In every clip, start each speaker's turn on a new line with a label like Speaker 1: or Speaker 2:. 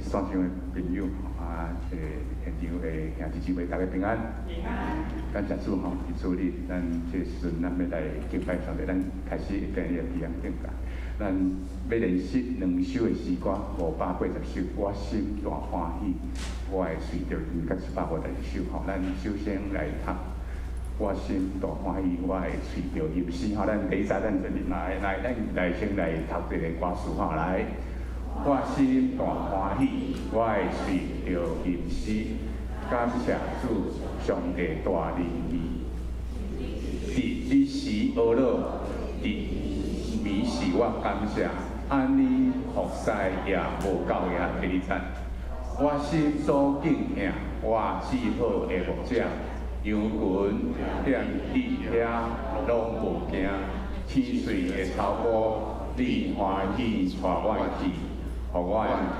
Speaker 1: 線上的朋友啊，現場的兄弟姊妹，大家平安。
Speaker 2: 平安。
Speaker 1: 感謝主吼，佇主日，咱這個時陣咱欲來敬拜上帝，咱開始今日的彼樣敬拜。咱欲練習兩首的詩歌，580首，我心大歡喜，我的喙著吟佮751首吼。咱首先來讀我心大歡喜，我的喙著吟詩吼。咱第一節咱這邊來來，咱來先來讀這個歌詞吼來。我心大歡喜，我的喙著吟詩，感謝主，上帝大仁義。佇日時呵咾，佇暝時我感謝，按呢服侍也無夠額。第二節，我心所敬疼，我至好的牧者，羊群踮你遐攏無驚，青翠的草坡，你歡喜帶阮去，予阮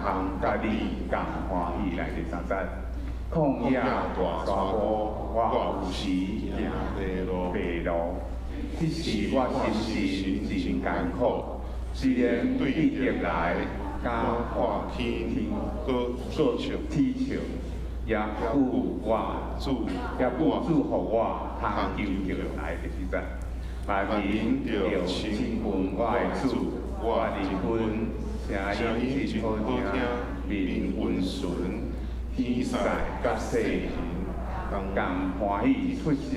Speaker 1: 通佮你仝歡喜。來第三節，曠野大山谷，我有時行迷路，彼時我心神真艱苦，雖然對敵來敢看天閣啼笑，也有我主，也有主予我通求告。來第四節，萬民著親近我的主，我靈魂聲音真好聽，面溫順，天使佮世人仝歡喜出聲，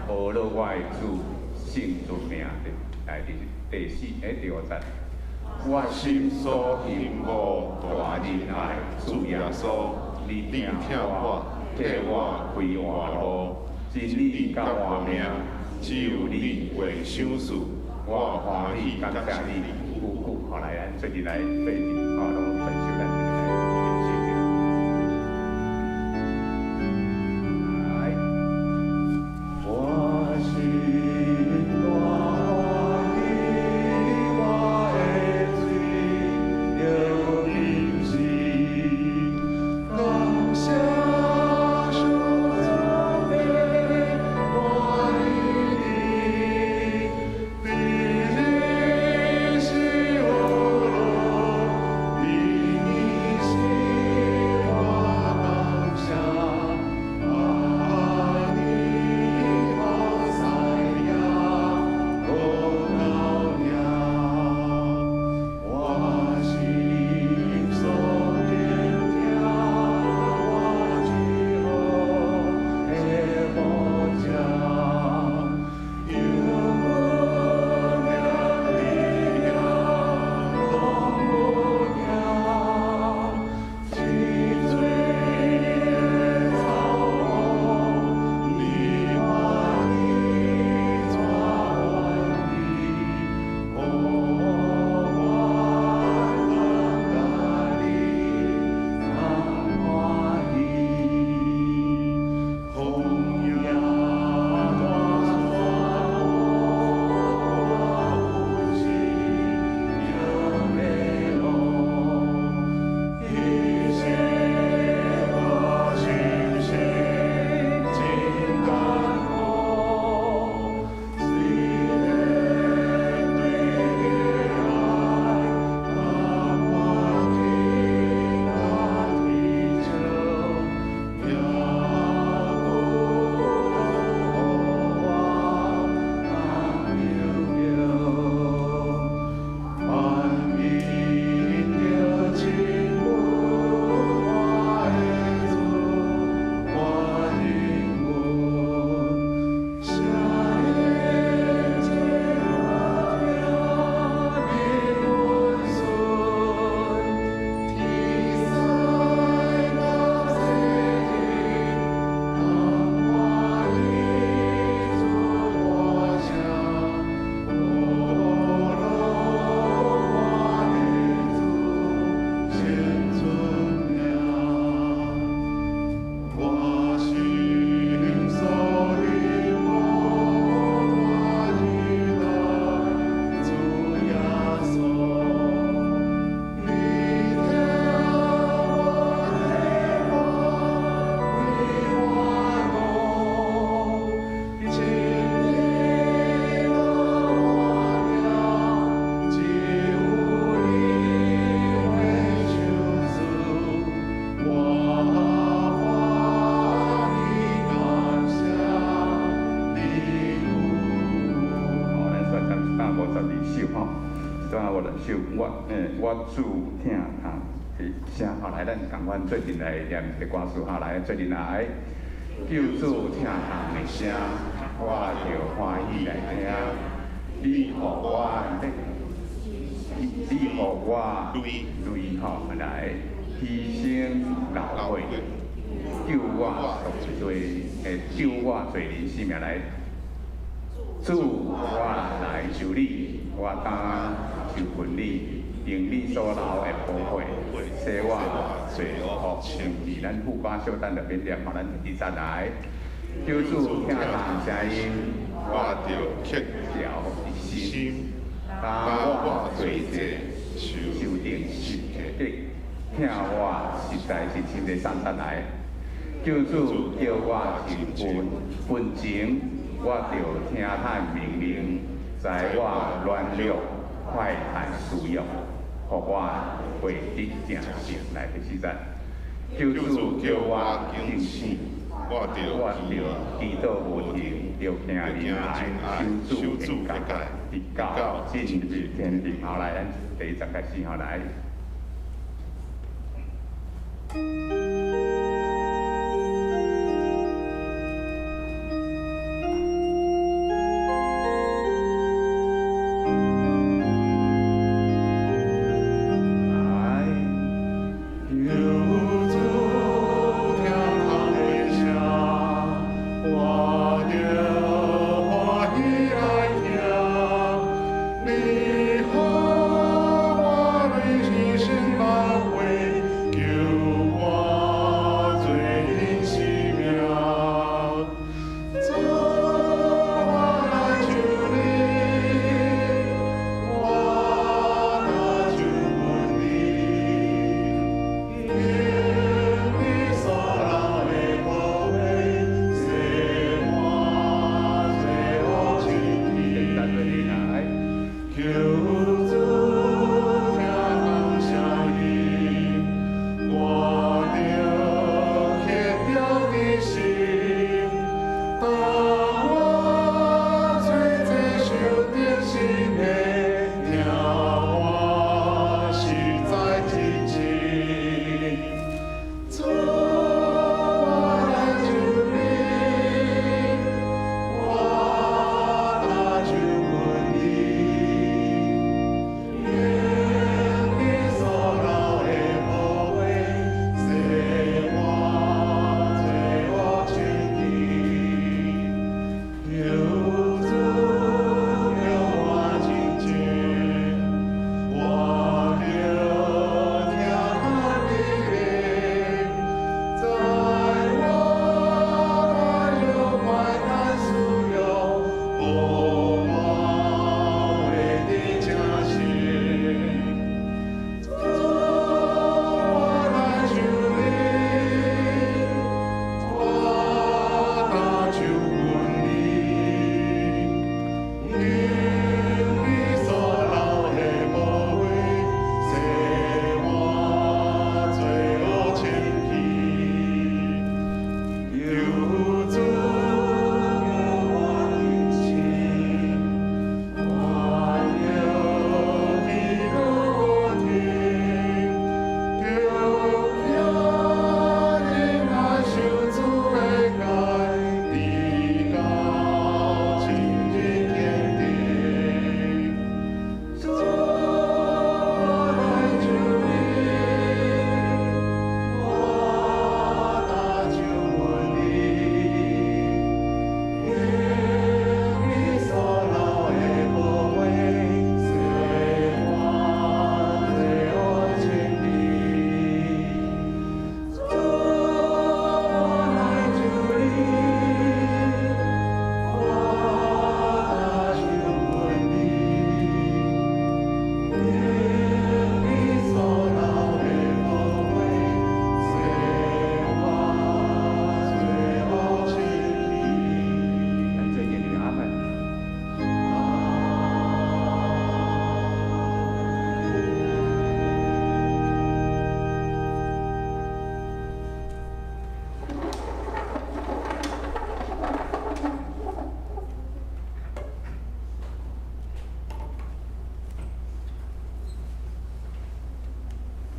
Speaker 1: 呵咾我的主聖尊名。來第四第五節，我心所欣慕大仁愛主耶穌，你疼我，替我開活路，真理佮活命，只有你會賞賜，我歡喜感謝你。久久，好來，咱做陣來對陣，吼，攏分享咱這個來練習。來，我心大歡喜，我的喙著吟詩，感謝上帝大仁義，佇日時呵咾，佇暝52首吼，一段52首，我主疼痛的聲，後來咱仝款做陣來念一個歌詞，後來做陣來，救主疼痛的聲，我著歡喜來聽，你予我，你予我淚吼來犧牲流血，救我贖罪，救我罪人性命來。主，我來求你，我當受訓你，用你所流的寶血，洗我罪惡清義。咱副歌小等就免念，予咱一節來。救主疼痛聲音，
Speaker 2: 我著刻
Speaker 1: 牢佇心，擔我罪債，受釘十架，疼我實在是深的三節來。救主叫我認分，分情，我著聽他命令，知我軟弱，快嘆需要，予我獲得定性來第四節。救主叫我警醒，
Speaker 2: 我著
Speaker 1: 我著祈禱無停，著行仁愛，守主的誡，直到進入天庭。好來，咱第一節開始，好來。來，
Speaker 2: 救主疼痛的聲，我著歡喜來聽。你予我淚犧牲流血，救我。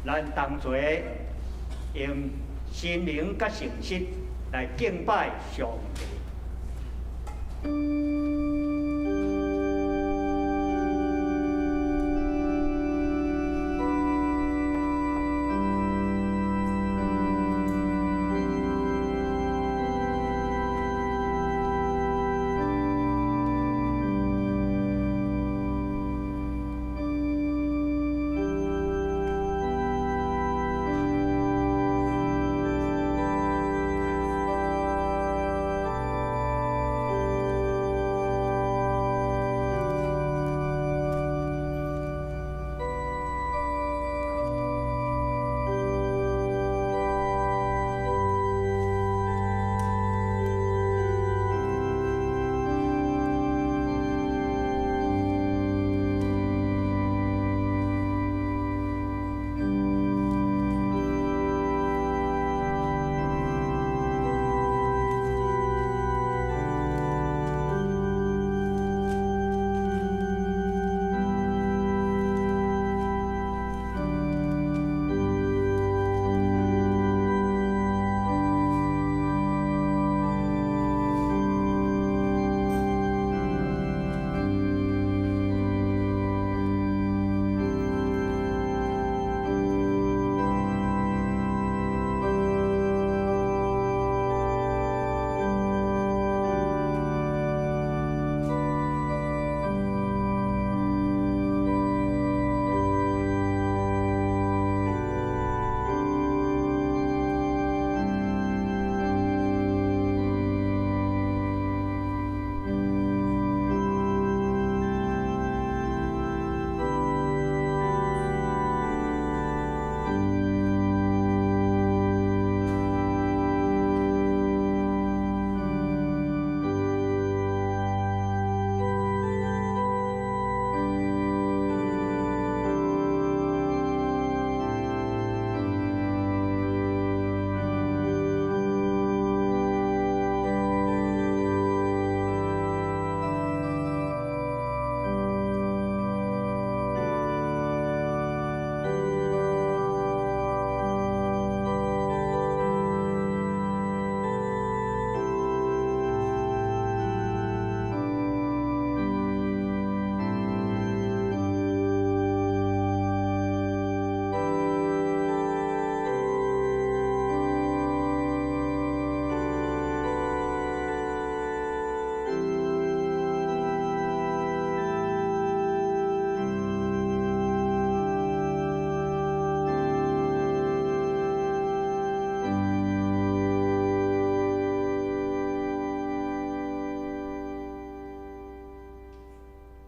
Speaker 3: 咱同齊用心靈佮誠實來敬拜上帝。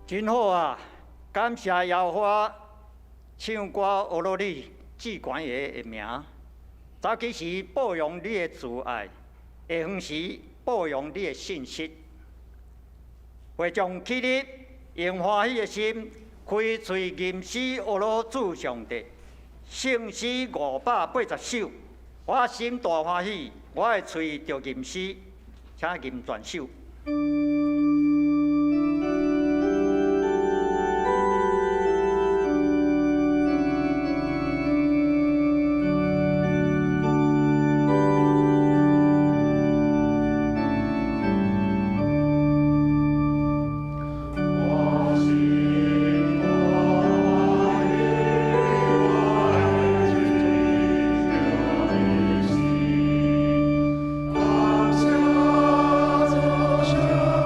Speaker 3: 真好啊！感謝耶和華，唱歌呵咾你至懸的名。早起時報揚你的慈愛，下昏時報揚你的信實。會眾起立，用歡喜的心，開喙吟詩呵咾主上帝。聖詩580首，我心大歡喜，我的喙著吟詩，請吟全首。
Speaker 2: 我心大歡喜，我的嘴著吟詩，感謝主上。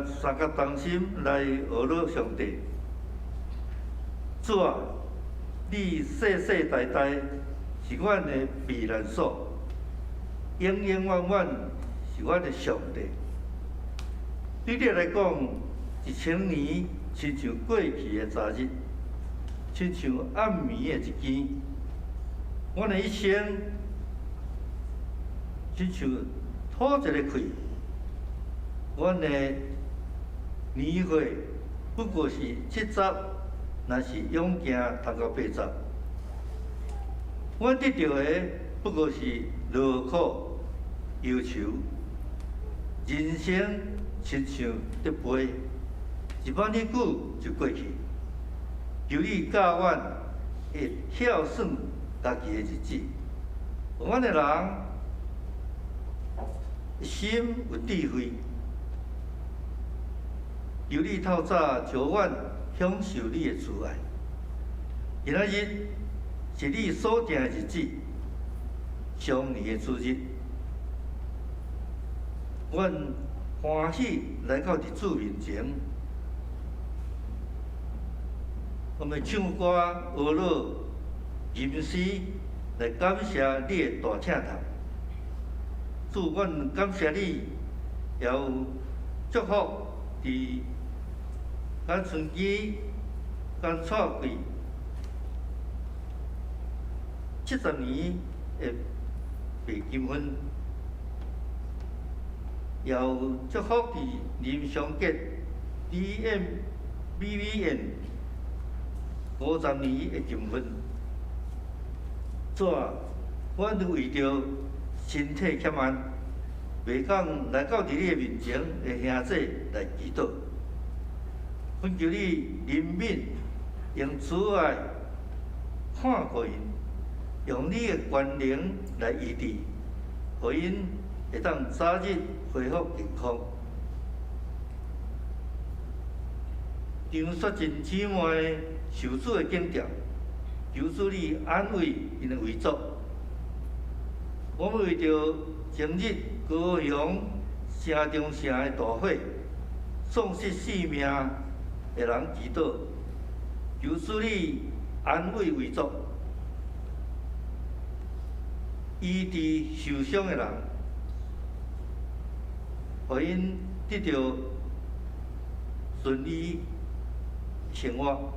Speaker 4: 咱三个同心來學樂上帝。主啊，你世世代代是阮的避難所，永永遠遠是阮的上帝。對你來講，1000年親像過去的昨日，親像暗暝的一更。阮的一生親像吐一个氣，阮的年歲不過是70，若是勇健通到80。阮得著的不過是勞苦憂愁，人生親像竹飛，一晡日久就過去。求你教阮會曉算家己的日子，予阮的人心有智慧。求你透早召阮享受你的慈愛。今仔日是你所定的日子，常年的主日，阮歡喜來到佇主面前，我們唱歌、學樂、吟詩來感謝你的大疼痛。主，阮感謝你，也有祝福佇咱春基、咱蔡貴70年的白金婚，也有祝福佇林尚杰 D M B V N 50年的金婚。主啊，阮為著身體欠安，袂當來到佇你的面前的兄弟來祈禱。懇求你憐憫，用慈愛看顧𪜶，用你的權能來醫治，予𪜶會當早日恢復健康。張雪珍姊妹受主的警戒，求主你安慰𪜶的遺族。我們為著前日高雄城中城的大火，喪失性命的人祈禱，求主你安慰遺族，醫治受傷的人，予𪜶得著順利生活。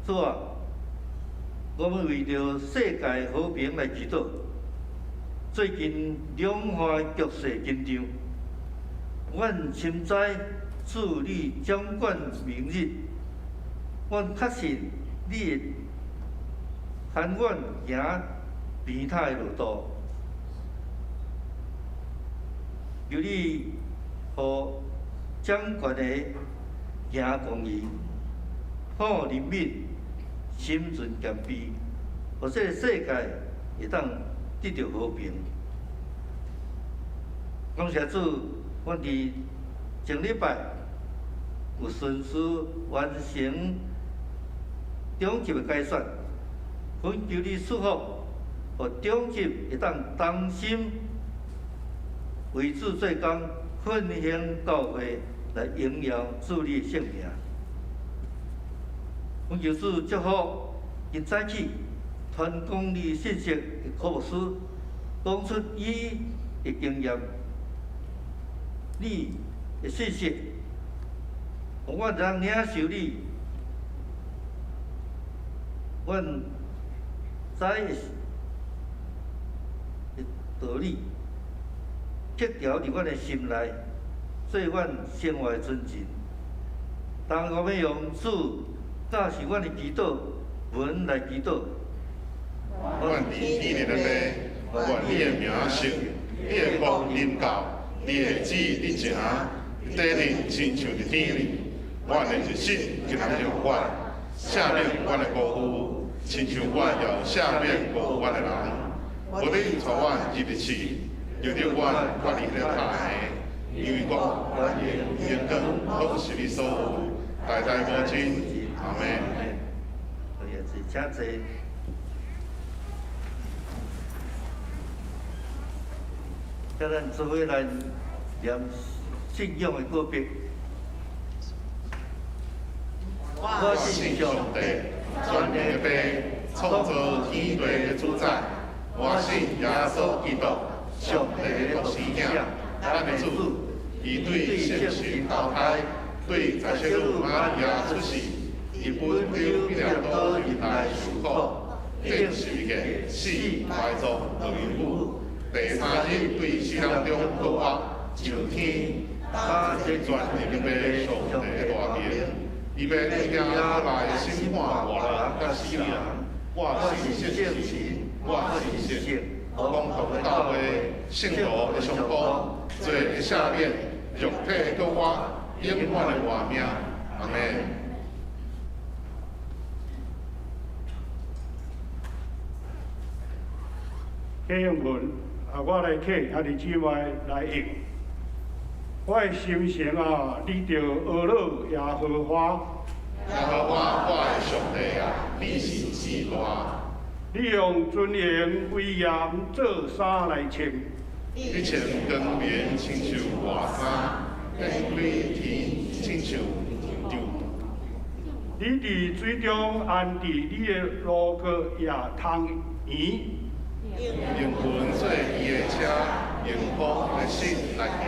Speaker 4: 主啊，我們為著世界和平來祈禱。最近兩岸局勢緊張，阮深知主你掌管明日，阮確信你會牽阮行平坦的路途。求你予掌權的行公義，好人民心存謙卑，予這个世界會當得著和平。感謝主，阮佇前禮拜有順遂完成長執的改選，懇求你賜福，予長執會當同心為主做工，奮興教會來榮耀主你的聖名。懇求主祝福，今早起傳講你信息的柯牧師，講出伊的經驗，你的信息，予阮通領受你，阮知的道理，刻牢佇阮的心內，做阮生活的準繩。當我欲用主教示阮的祈禱文來祈禱。
Speaker 2: 阮佇天的父，願你的名聖，你的國臨到，你的旨意佇行，佇地裡親像佇天裡。阮的日食今仔日予阮，赦免阮的過犯，親像阮也赦免過犯阮的人。無你帶阮入去試，又得阮脫離彼个歹的，因為國、榮光攏是你所有，代代無盡。阿們。
Speaker 4: 多謝，請坐。請咱做伙來念聖信仰的告白。我信上
Speaker 2: 帝，全能的父，創造天地的主宰。我信耶穌基督，上帝的獨生子，咱的主。伊對聖神投胎，對十聖女瑪利亞出世，伊本丟彼拉多入來受苦，釘十字架，死埋葬，落陰府。第三日對死人中復活，上天，擔全能的上帝的大權。伊欲對遐來審判活人佮死人。我信聖神，我信聖公同的教會，聖徒的相交，罪的赦免，肉體的復活，永遠的活命。阿們。
Speaker 5: 啟用文啊，我來啟，兄弟姊妹來應。我的心情啊，你著呵咾耶和華。
Speaker 2: 耶和華，我的上帝啊，你是至大。
Speaker 5: 你用尊榮威嚴做衫來穿。
Speaker 2: 你穿光明親像外衫，展開天親像帳。
Speaker 5: 你佇水中安置你的顱骨也通圓。
Speaker 2: 用雲做伊的車，用風的身來行。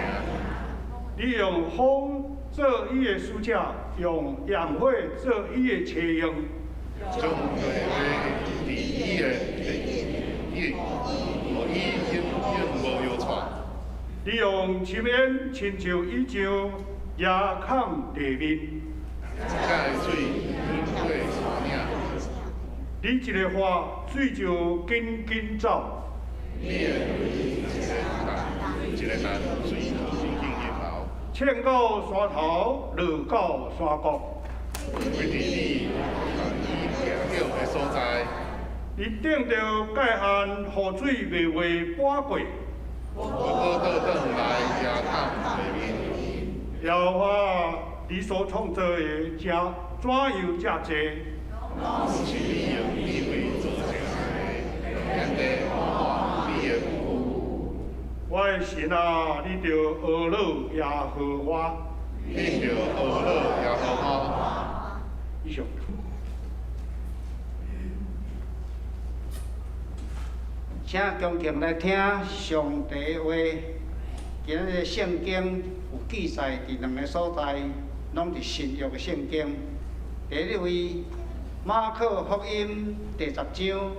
Speaker 5: 你用風做伊的使者，用炎火做伊的車用。
Speaker 2: 將地伫伊的伊，予伊永遠無搖掣。
Speaker 5: 你用深淵親像椅杖，壓崁地面。
Speaker 2: 這个水淹過山嶺。
Speaker 5: 你一个話，水就緊緊走。
Speaker 2: 你的雷一个彈，一个彈，水就緊緊入流。
Speaker 5: 衝到山頭，落到山谷。
Speaker 2: 為佇你伊徛著的所在。
Speaker 5: 你頂著界限，雨水袂袂搬過。
Speaker 2: 閣閣倒轉來壓崁地面。
Speaker 5: 耶和華，你所創造的這怎樣這濟？
Speaker 2: 攏是你用智慧造成的，天地充滿你的富有。
Speaker 5: 我的神啊，你著呵咾耶和華。
Speaker 2: 你著呵咾耶和華。
Speaker 5: 以上。
Speaker 6: 請恭敬來聽上帝話。今日聖經有記載佇兩个所在，攏佇新約的聖經。第一位馬可福音第十章，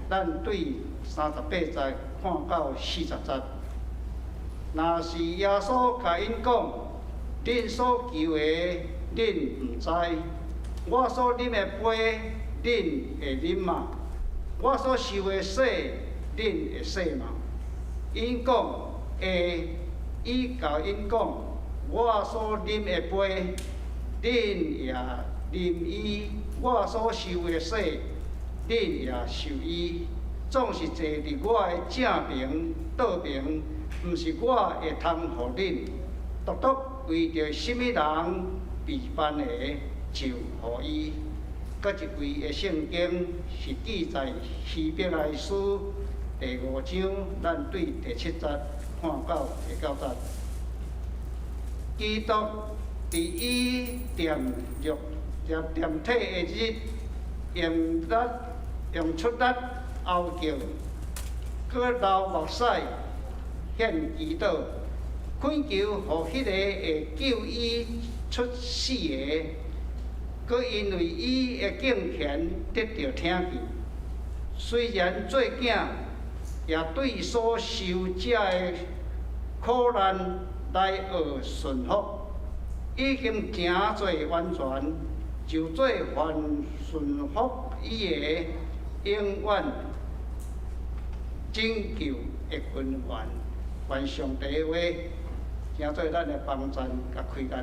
Speaker 6: 咱對38節看到40節。若是耶穌共𪜶講，恁所求的，恁毋知；我所啉的杯，恁會啉嗎？我所受的洗，恁會洗嗎？𪜶講會，伊共𪜶講，我所啉的杯，恁也啉伊；我所受的洗，恁也受伊。總是坐佇我的正爿、倒爿，毋是我會通予恁。獨獨為著啥物人備辦的，就予伊。閣一位的聖經是記載希伯來書第五章，咱對第七節看到第九節。基督佇伊奠肉奠體的日，用力用出力哀叫，閣流目屎獻祈禱，懇求予彼个會救伊出死的，閣因為伊的敬虔得著聽見。雖然做囝，也對所受這个苦難來學順服，已經成做完全，就做凡順服伊的永遠拯救的根源。願上帝的話，成做咱的幫贊佮開力。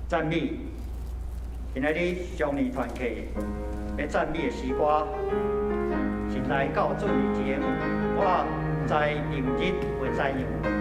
Speaker 3: 讚美，今仔日少年團契欲讚美的詩歌，是來到主日前，我毋知明日會怎樣。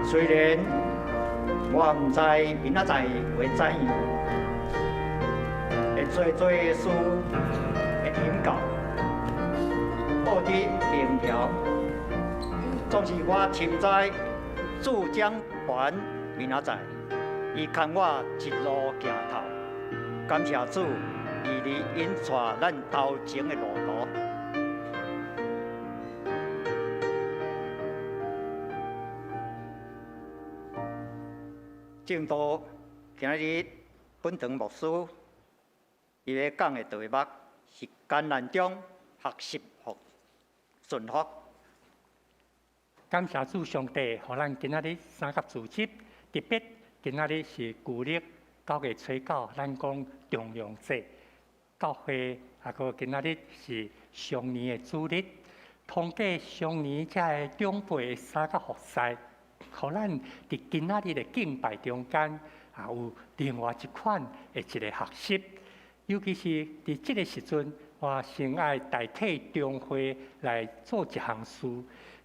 Speaker 3: 雖然我毋知明仔載會怎樣，會濟濟的事會臨到，報得明了。總是我深知主掌權明仔載，伊牽我一路行頭。感謝主，日日引帶咱頭前的路途。證道今日本堂牧師伊欲講的題目是艱難中學習和順服。
Speaker 7: 感謝主上帝，予咱今仔日三甲主日，特別今仔日是舊曆9月初9，咱講重陽節，教會啊，閣今仔日是雙年的主日，通過雙年遮个長輩的三甲服侍，予咱佇今仔日的敬拜中間，也有另外一款的一個學習。尤其是佇這个時陣，我先愛代替中會來做一項事，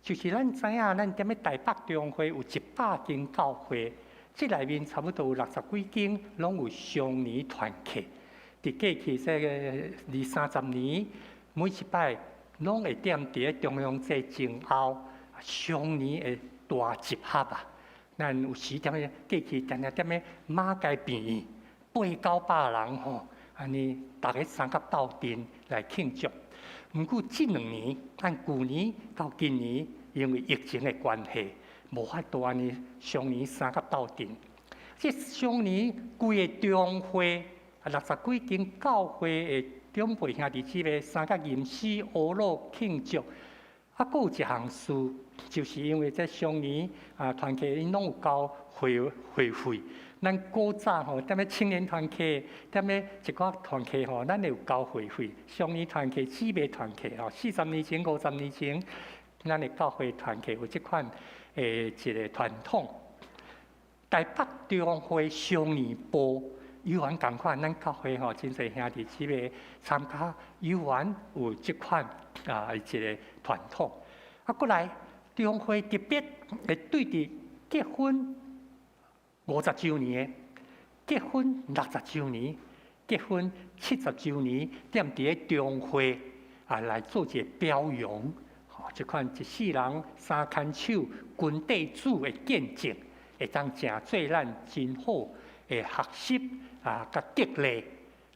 Speaker 7: 就是咱知影，咱踮咧台北中會有100間教會，這內面差不多有60幾間攏有雙年團契。佇過去這個二三十年，每一擺攏會踮佇咧中央節前後雙年的大集合啊！咱有時踮咧過去定定踮咧馬偕病院八九百人吼，按呢逐家相佮鬥陣來慶祝。毋過這兩年，按舊年到今年，因為疫情的關係，無法度按呢雙年相佮鬥陣。這雙年規个中會啊，60幾間教會的長輩兄弟姊妹相佮吟詩呵咾慶祝。啊，閣有一項事，就是因為這雙年啊團契𪜶攏有交會會費。咱古早吼，踮咧青年團契，踮咧一寡團契吼，咱會有交會費。雙年團契、姊妹團契吼，40年前、50年前，咱的教會團契有這款的一個傳統。台北中會雙年部猶原仝款，咱教會吼真濟兄弟姊妹參加，猶原有這款啊一個傳統。啊，閣來中會特別會對佇結婚50週年的，結婚60週年，結婚70週年，踮佇咧中會啊來做一個表揚，吼，這款一世人三牽手跟綴主的見證，會當誠做咱真好的學習啊，佮激勵。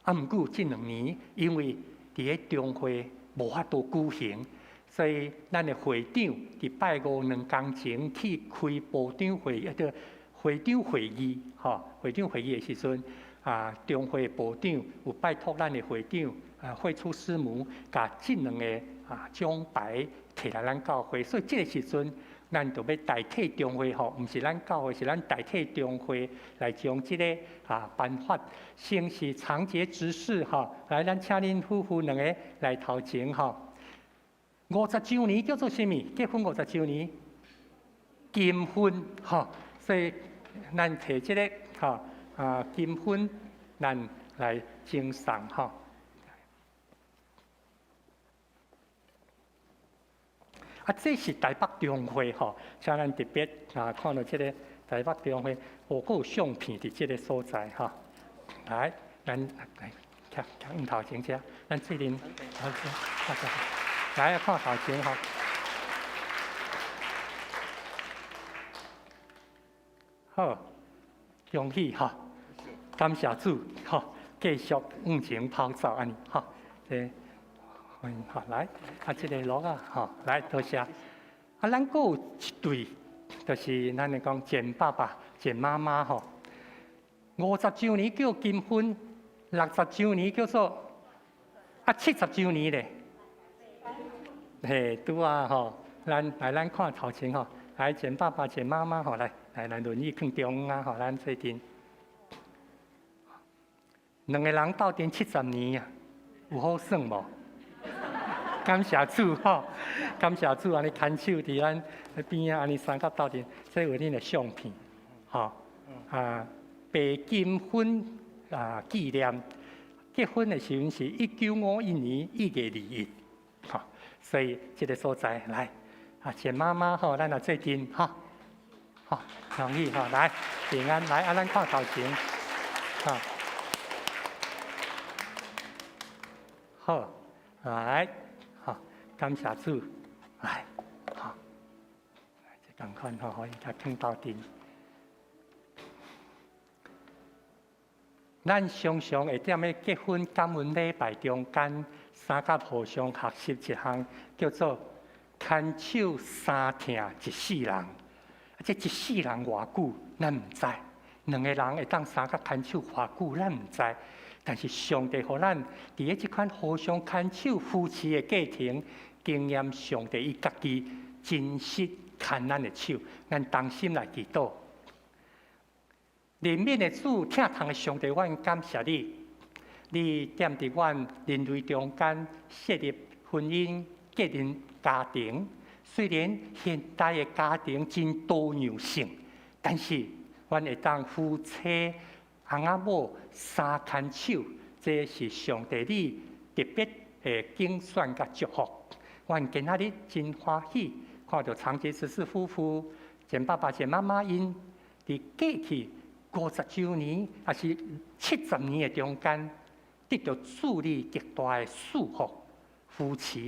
Speaker 7: 啊，毋過這兩年因為佇咧中會無法度舉行，所以咱的會長佇拜五兩工前去開部長會，抑著會長會議，吼，會長會議的時陣，啊，中會部長有拜託咱的會長啊，慧初師母，共這兩个啊獎牌提來咱教會，所以這个時陣，咱就欲代替中會吼，毋是咱教會，是咱代替中會來將這个啊頒發，先是長潔執事吼，來咱請恁夫婦兩个來頭前吼。50週年叫做啥物？結婚50週年，金婚吼，所以咱提這个吼啊金婚，咱來贈送吼。啊，這是台北中會吼，請咱特別啊看到這个台北中會，有閣有相片佇這个所在吼。來，咱來徛徛頭前遮，咱這邊，來看頭前吼。好，恭喜吼，感謝主吼，繼續往前跑走按呢吼，這。好來，啊，這个樂仔吼，來多謝。啊，咱閣有一對，就是咱來講前爸爸、前媽媽吼。50週年叫金婚，60週年叫做啊，70週年咧。嘿，拄仔吼，咱來咱看頭前吼，來前爸爸、前媽媽吼，來來來輪椅囥中央吼，咱做陣。兩个人鬥陣70年啊，有好耍無？感謝主吼，感謝主按呢牽手佇咱邊仔按呢相佮鬥陣，這有恁的相片，吼啊，白金婚啊紀念，結婚的時陣是1951年1月21，吼，所以這个所在來啊，錢媽媽吼，咱來做陣吼，吼，容易吼，來平安來，啊，咱看頭前，吼，好，來，好，感謝主，來，好，這仝款吼，予伊共囥鬥陣。咱常常會踮咧結婚感恩禮拜中間，三甲和尚學習一項叫做牽手三疼一世人。啊，這一世人偌久，咱毋知。兩个人會當相佮牽手偌久，咱毋知。但是上帝予咱佇咧這款互相牽手扶持的過程，經驗上帝伊家己真實牽咱的手，咱同心來祈禱。憐憫的主，疼痛的上帝，阮感謝你，你踮佇阮人類中間設立婚姻、結連家庭。雖然現代的家庭真多樣性，但是阮會當夫妻翁仔某相牽手，這是上帝你特別的揀選佮祝福。阮今仔日真歡喜，看著長杰執事夫婦、簡爸爸、簡媽媽𪜶佇過去50週年，抑是70年的中間，得著主你極大的祝福、扶持，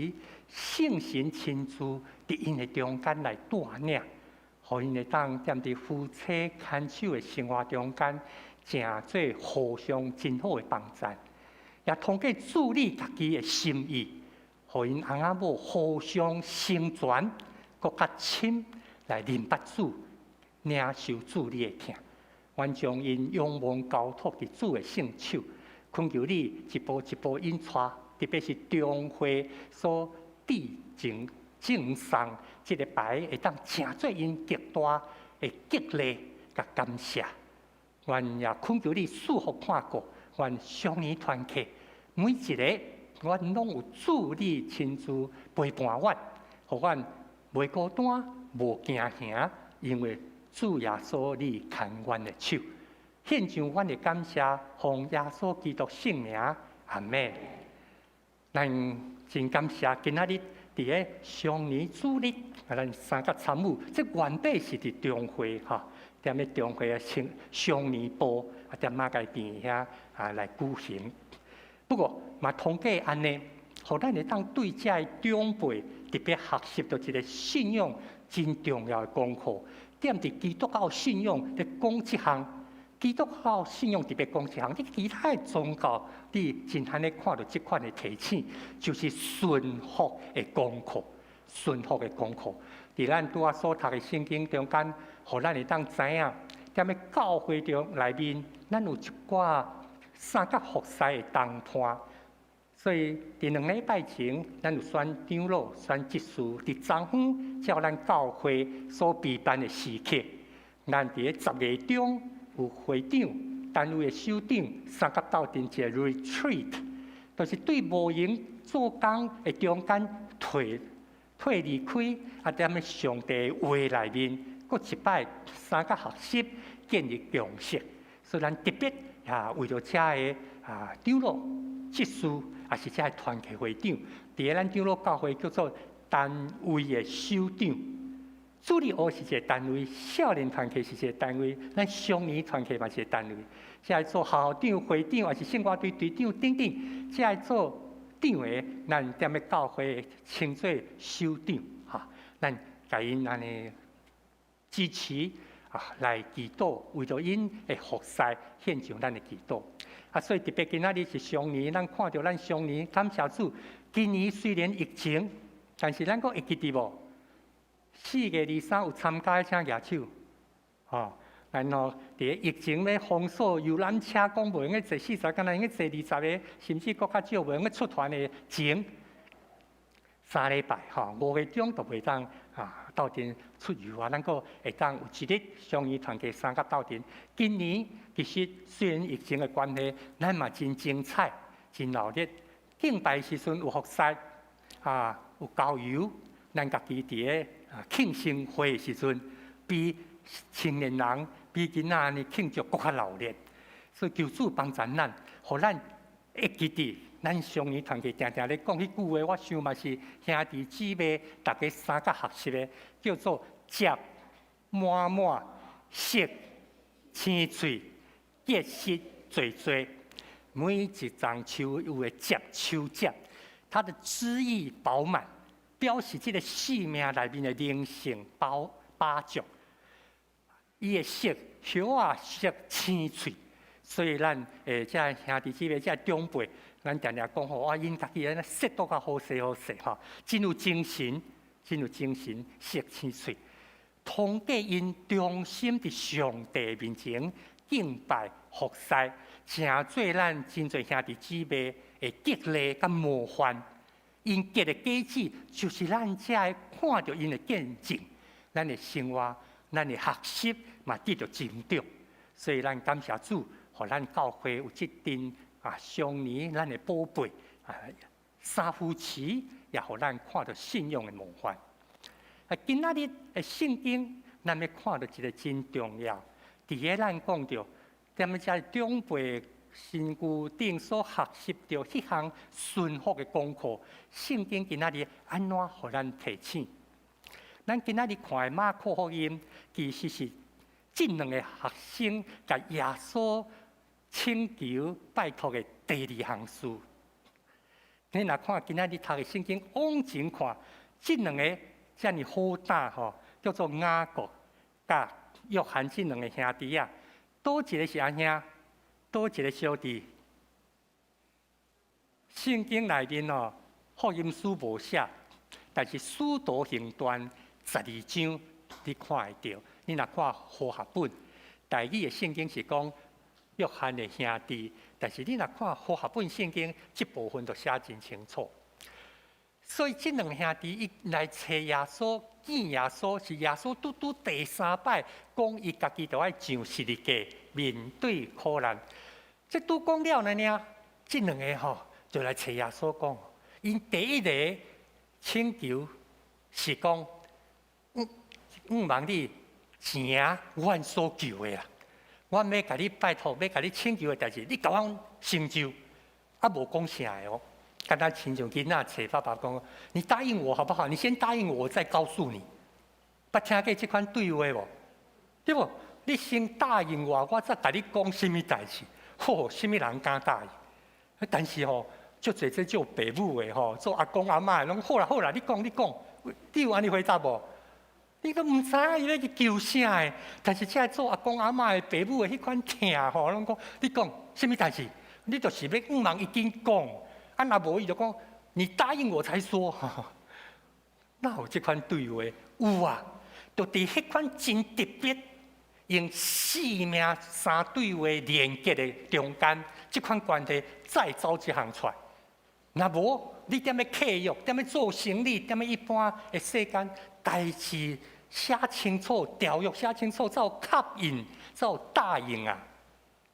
Speaker 7: 聖神親自佇𪜶的中間來帶領，予𪜶會當踮佇夫妻牽手的生活中間，成做互相真好的幫贊，也通過主你家己的心意，予𪜶翁仔某互相成全，閣較深來認捌主，領受主你的疼。阮將𪜶仰望交託佇主的聖手，懇求你一步一步引帶，特別是中會所致贈贈送這个牌，會當成做𪜶極大的激勵佮感謝。阮也懇求你賜福看顧，阮少年團契每一个，阮攏有主你親自陪伴阮，予阮袂孤單、無驚嚇，因為主耶穌你牽阮的手，獻上阮的感謝，奉耶穌基督聖名，阿們。咱真感謝今仔日佇咧雙年主日，啊，咱三個參與，這原本是佇中會吼，踮咧中會的青少年部啊，踮馬偕病院遐啊來舉行。不過嘛，通過按呢，予咱會當對遮的長輩特別學習著一个信仰真重要的功課。踮佇基督教信仰咧講這項，基督教信仰特別講這項，你其他的宗教，你真罕咧看著這款的提醒，就是順服的功課，順服的功課。佇咱拄仔所讀的聖經中間，予咱會當知影，踮咧教會中內面，咱有一寡相佮服侍的同伴。所以，佇2禮拜前，咱有選長老、選執事，佇昨昏照咱教會所備辦的時刻，咱佇咧10月中有會長、單位的首長相佮鬥陣一个 retreat，就是對無閒做工的中間退退離開，啊，踮咧上帝話內面，閣一擺相佮學習，建立共識。所以，咱特別也為著遮个啊長老、執事，也是遮个團契會長，佇咧咱長老教會叫做單位的首長。主日學是一个單位，少年團契是一个單位，咱少年團契嘛是一个單位。遮个做校長、會長，抑是聖歌隊隊長等等，遮个做長的，咱踮咧教會稱做首長，哈，咱共𪜶按呢支持啊，來祈禱，為著𪜶的服侍獻上咱的祈禱。啊，所以特別今仔日是雙年，咱看著咱雙年，感謝主。今年雖然疫情，但是咱閣會記得無？4月23有參加的請舉手，吼。然後佇咧疫情咧封鎖遊覽車，講袂用得坐40，敢若用得坐20個，甚至閣較少袂用得出團的前3禮拜，吼，5月中就袂當啊鬥陣出遊啊，咱閣會當有一日雙年團契相佮鬥陣。今年其實雖然疫情的關係，咱嘛真精彩，真熱鬧。敬拜時陣有服侍，啊有郊遊，咱家己佇咧啊慶生會的時陣，比青年人比囡仔按呢慶祝閣較熱鬧。所以求主幫助咱，予咱會記得咱雙年團契定定咧講彼句話，我想嘛是兄弟姊妹逐家相佮學習的，叫做接滿滿色青翠，結實濟濟。每一叢樹有會結樹汁，它的汁液飽滿，表示這個生命內面的靈性飽飽足。伊的色葉仔色青翠，所以咱這兄弟姊妹這長輩，咱定定講吼，啊，𪜶家己按呢說都較好勢好勢吼，真有精神，真有精神，色青翠。通過𪜶忠心佇上帝面前敬拜服侍，成做咱真濟兄弟姊妹的激勵佮模範。𪜶結的果子，就是咱才會看著𪜶的見證，咱的生活，咱的學習嘛得著成長。所以咱感謝主，予咱教會有這陣啊，常年咱的寶貝啊，三夫妻也予咱看著信仰的模範。啊，今仔日的聖經，咱欲看著一个真重要。佇个咱講著，踮遮長輩身軀頂所學習著彼項順服的功課，聖經今仔日按怎予咱提醒？咱今仔日看的馬可福音，其實是這兩个學生共耶穌請求拜託的第二項事。你若看今仔日讀的聖經往前看，這兩个遮爾好膽吼，叫做雅各佮約翰這兩个兄弟仔，佗一个是阿兄，佗一个小弟。聖經內面哦，福音書無寫，但是使徒行傳12章你看會著。你若看和合本，台語的聖經是講約翰的兄弟，但是你若看和合本聖經，這部分就寫真清楚。所以這兩兄弟伊來揣耶穌，見耶穌，是耶穌拄拄第三擺講伊家己著愛上十字架面對苦難。這拄講了呢爾，這兩个吼就來揣耶穌講，𪜶第一个請求是講，向望你成阮所求的啦。阮欲共你拜託，欲共你請求的代誌，你共阮成就，啊無講啥的哦。敢若親像囡仔揣爸爸講，你答應我好不好？你先答應我，我再告訴你。捌聽過這款對話無？對無？你先答應我，我才共你講啥物代誌。吼，啥物人敢答應？但是吼，足濟這做爸母的吼，做阿公阿嬤的攏好啦好啦，你講你講，你有按呢回答無？你都毋知影伊咧去求啥的，但是這做阿公阿嬤的爸母的彼款疼吼，攏講你講啥物代誌？你就是欲向望伊緊講。啊，若無伊就講，你答應我才說。哪有這款對話？有啊，就佇彼款真特別，用生命三對話連結的中間，這款關係再走一項出來。若無你踮咧契約，踮咧做生意，踮咧一般的世間代誌寫清楚，條約寫清楚，才有確認，才有答應啊。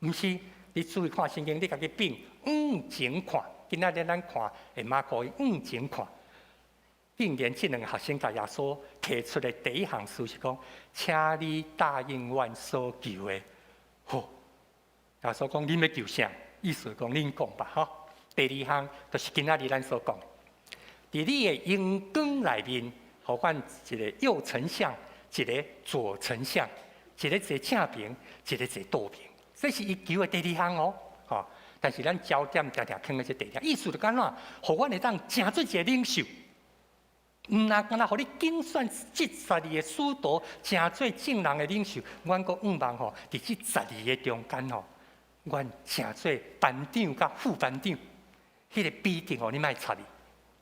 Speaker 7: 毋是，你注意看聖經，你家己變往前看。今仔日咱看的馬可往前看，竟然這兩个學生共耶穌提出的第一項事是講，請你答應阮所求的。好，耶穌講恁欲求啥？意思講恁講吧，吼。第二項就是今仔日咱所講，佇你的榮光內面，予阮一个右丞相，一个左丞相，一个坐正爿，一个坐倒爿，這是伊求的第二項哦，吼。但是咱焦點定定囥佇這第二項，意思就按怎，予阮會當成做一个領袖，毋若干焦予你揀選這十二个使徒，成做眾人的領袖，阮閣向望吼，佇這十二个中間吼，阮成做班長佮副班長，彼个比重吼，你莫插伊，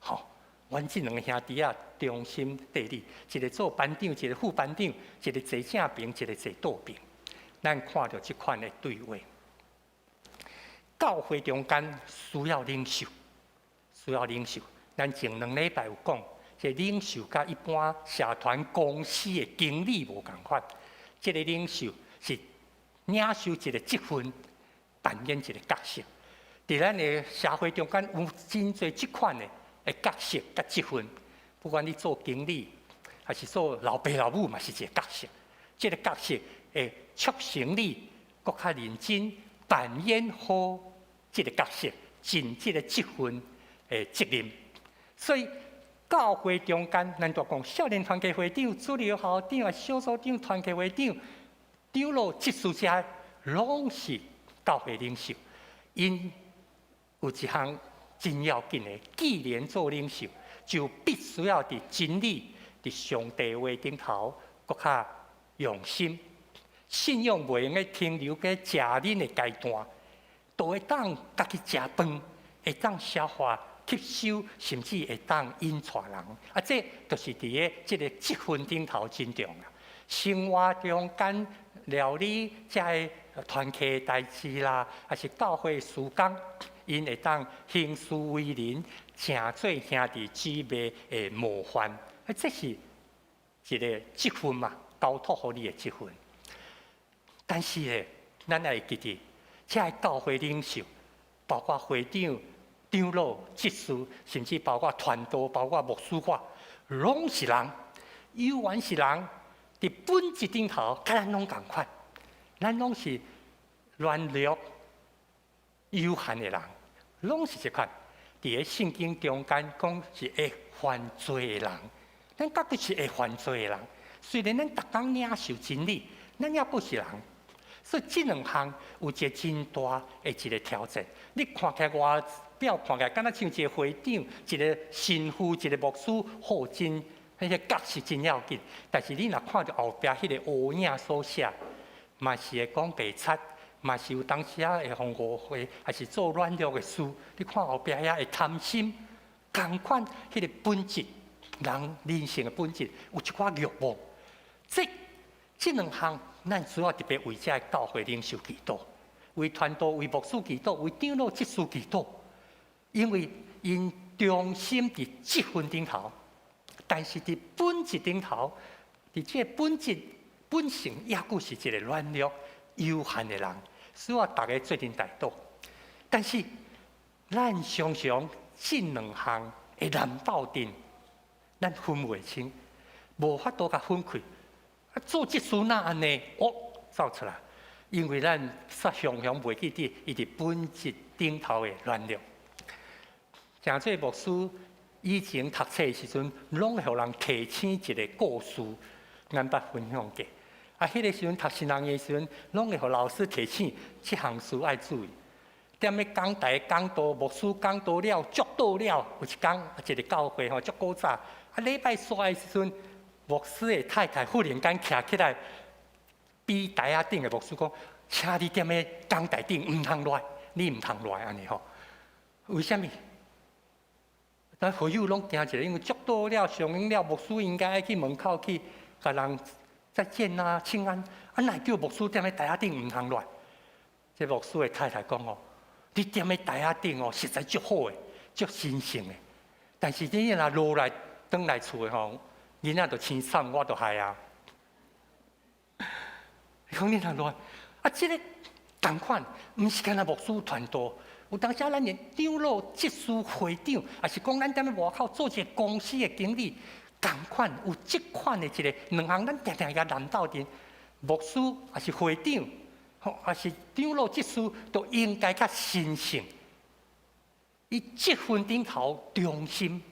Speaker 7: 吼，阮這兩个兄弟仔忠心綴你，一个做班長，一个副班長，一个坐正爿，一个坐倒爿，咱看著這款的對話。教會中間需要領袖，需要領袖。咱前兩禮拜有講，這領袖佮一般社團公司的經理無仝款。這个領袖是領受一个職分，扮演一个角色。佇咱的社會中間有真濟這款的角色佮職分。不管你做經理，還是做老爸老母，嘛是一个角色。這个角色會促成你閣較認真扮演好這个角色，盡這个職分的責任。所以教會中間，咱就講少年團契會長、主日學校長、小組長、團契會長，長老執事這攏是教會領袖，𪜶有一項真要緊的，既然做領袖，就必須要佇真理、佇上帝話頂頭，閣較用心。信仰袂用得停留佇食奶的階段，都會當家己食飯，會當消化、吸收，甚至會當引帶人。啊，這就是佇个這個職分頂頭真重要。生活中間料理這个團契代誌啦，抑是教會事工，𪜶會當行事為人，成做兄弟姊妹的模範。啊，這是一個職分嘛，交託予你的職分。但是咧，咱愛記得，這个教會領袖，包括會長、長老、執事，甚至包括傳道、包括牧師我，攏是人，猶原是人。佇本質頂頭，佮咱攏仝款，咱攏是軟弱、有限的人，攏是這款。佇个聖經中間講是會犯罪的人，咱閣閣是會犯罪的人。雖然咱逐工領受真理，咱猶閣是人。所以這兩項有一個真大的一個挑戰。你看起來外表看起來，敢若像一個會長、一個神父、一個牧師，好真，彼個角色真要緊。但是你若看著後壁彼個烏影所寫，嘛是會講白賊，嘛是有當時仔會予誤會，抑是做軟弱的事。你看後壁遐會貪心，仝款彼個本質，人人性的本質有一寡慾望。這兩項，咱需要特別為這个教會領袖祈禱，為傳道、為牧師祈禱，為長老執事祈禱，因為𪜶忠心佇職分頂頭，但是佇本質頂頭，佇這個本質本性，猶閣是一個軟弱有限的人，需要逐家做陣代禱。但是咱常常這兩項會難鬥陣，咱分袂清，無法度共分開。啊，做執事哪按呢？哦，走出來，因為咱煞常常袂記得伊佇本質頂頭的軟弱。誠濟牧師以前讀冊的時陣，攏會予人提醒一個故事，咱捌分享過。啊，彼個時陣讀神學院的時陣，攏會予老師提醒，這項事愛注意。踮咧講台講道，牧師講道了，祝禱了，有一工一個教會吼，足古早。啊，禮拜煞的時陣，牧師的太太忽然間徛起來，比台仔頂的牧師講：請你踮咧講台頂，毋通落來，你毋通落來按呢吼？為啥物？咱會友攏驚一下，因為祝禱了、上映了，牧師應該愛去門口去共人再見啊、請安。啊，哪會叫牧師踮咧台仔頂毋通落來？這牧師的太太講哦：你踮咧台仔頂哦，實在足好的，足神聖的。但是你若落來轉來厝的吼，囡仔就生慘，我就害啊！伊講你若落來，啊，這個仝款，毋是干焦牧師傳道。有當時咱連長老、執事、會長，抑是講咱踮咧外口做一個公司的經理，仝款有這款的一個兩項，咱定定共難鬥陣。牧師抑是會長，吼，抑是長老、執事，都應該較神聖。伊職分頂頭忠心，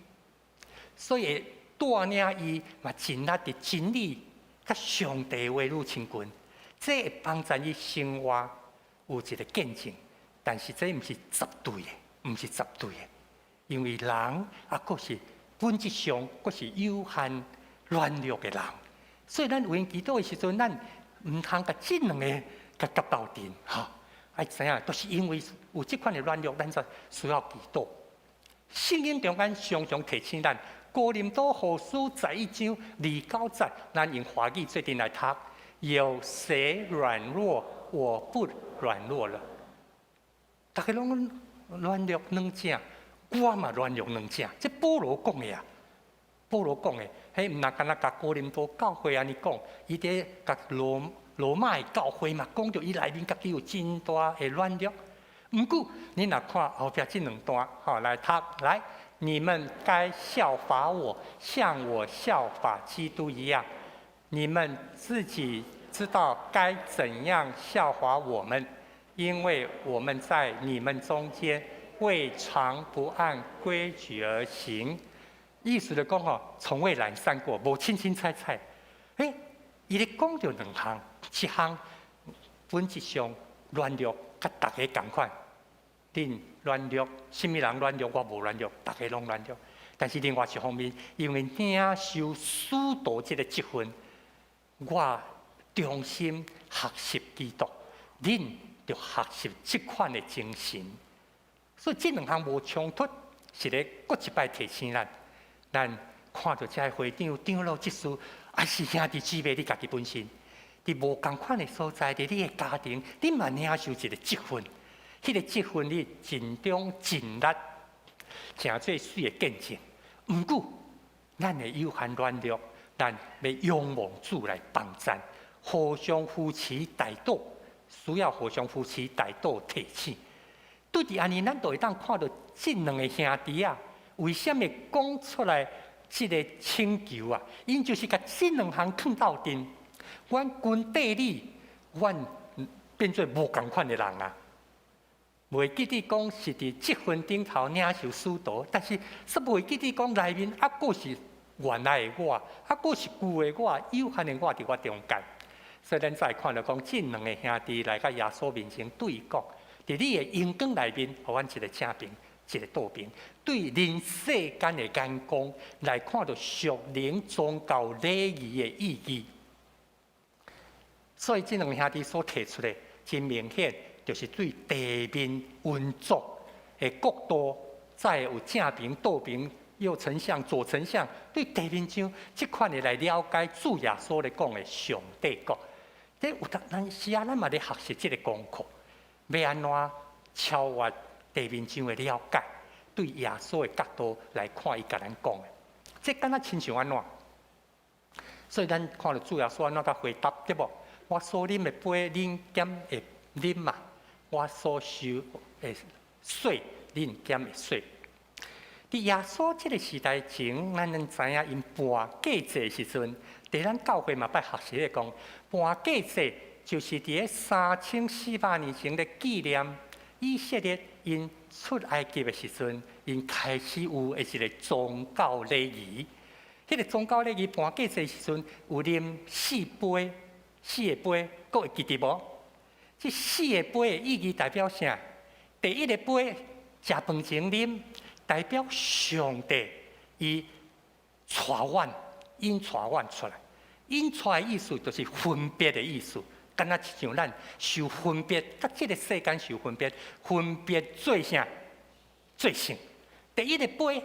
Speaker 7: 所以帶領伊嘛盡力佇真理佮上帝話愈親近，這會幫助伊生活有一個見證。但是這毋是絕對的，毋是絕對的，因為人啊，閣是本質上閣是有限軟弱的人，所以咱為𪜶祈禱的時陣，咱毋通共這兩個共夾鬥陣，吼，愛知影，都是因為有這款的軟弱，咱才需要祈禱。聖經中間常常提醒咱，哥林多後書11章2到9節，咱用華語做陣來讀。有誰軟弱，我不軟弱了？逐家攏軟弱軟正，我嘛軟弱軟正。這保羅講的啊，保羅講的，彼毋若干焦共哥林多教會按呢講，伊佇共羅馬的教會嘛，講著伊內面家己有真大的軟弱。毋過，你若看後壁這兩段，吼來讀來，你們該效法我，像我效法基督一樣。你們自己知道該怎樣效法我們，因為我們在你們中間未嘗不按規矩而行。意思就講吼，從未懶散過，無凊凊彩彩。欸，伊咧講著兩項，一項本質上軟弱，佮逐家仝款。恁軟弱，啥物人軟弱，我無軟弱，逐家攏軟弱。但是另外一方面，因為領受使徒這個職分，我忠心學習基督，恁著學習這款的精神。所以這兩項無衝突，是咧閣一擺提醒咱，咱看著這个會長、長老執事，抑是兄弟姊妹，你家己本身，佇無仝款的所在，佇你的家庭，你嘛領受一個職分。彼個職分你盡忠盡力，成做媠的見證。毋過，咱的有限軟弱，咱欲仰望主來幫贊，互相扶持代禱，需要互相扶持代禱提醒。對佇按呢，咱就會當看著這兩个兄弟仔，為啥物講出來這个請求啊？𪜶就是共這兩項囥鬥陣。阮軍隊裡，阮變做無仝款的人啊！袂記得講是佇職分頂頭領受使徒，但是煞袂記得講內面猶閣是原來的我，猶閣是舊的我，有限的我佇我中間。所以咱再看著講，這兩个兄弟來到耶穌面前對伊講：佇你的榮光內面，予阮一个正爿，一个倒爿。對人世間的眼光來看著屬靈宗教禮儀的意義。所以這兩个兄弟所提出的，真明顯。就是對地面運作的角度，再有正爿、倒爿、右丞相、左丞相，對地面上這款的來了解主耶穌咧講的上帝國。這有當咱時啊，咱嘛咧學習這個功課，欲按怎超越地面上的了解，對耶穌的角度來看，伊共咱講的，這敢若親像按怎？所以咱看著主耶穌按怎共回答，對無？我所啉的杯，恁敢會啉嘛？我所受的洗，恁敢會洗？佇耶穌這个時代前，咱攏知影𪜶盤過節的時陣，佇咱教會嘛捌學習咧講，盤過節就是佇咧3400年前咧紀念以色列𪜶出埃及的時陣，𪜶開始有的一个宗教禮儀。彼个宗教禮儀盤過節的時陣，有啉四杯，四个杯，閣會記得無？這四个杯的意義代表啥？第一个杯食飯前啉，代表上帝伊帶阮，𪜶帶阮出來。𪜶帶的意思就是分別的意思，敢若親像咱受分別，佮這个世間受分別，分別做啥？做聖。第一个杯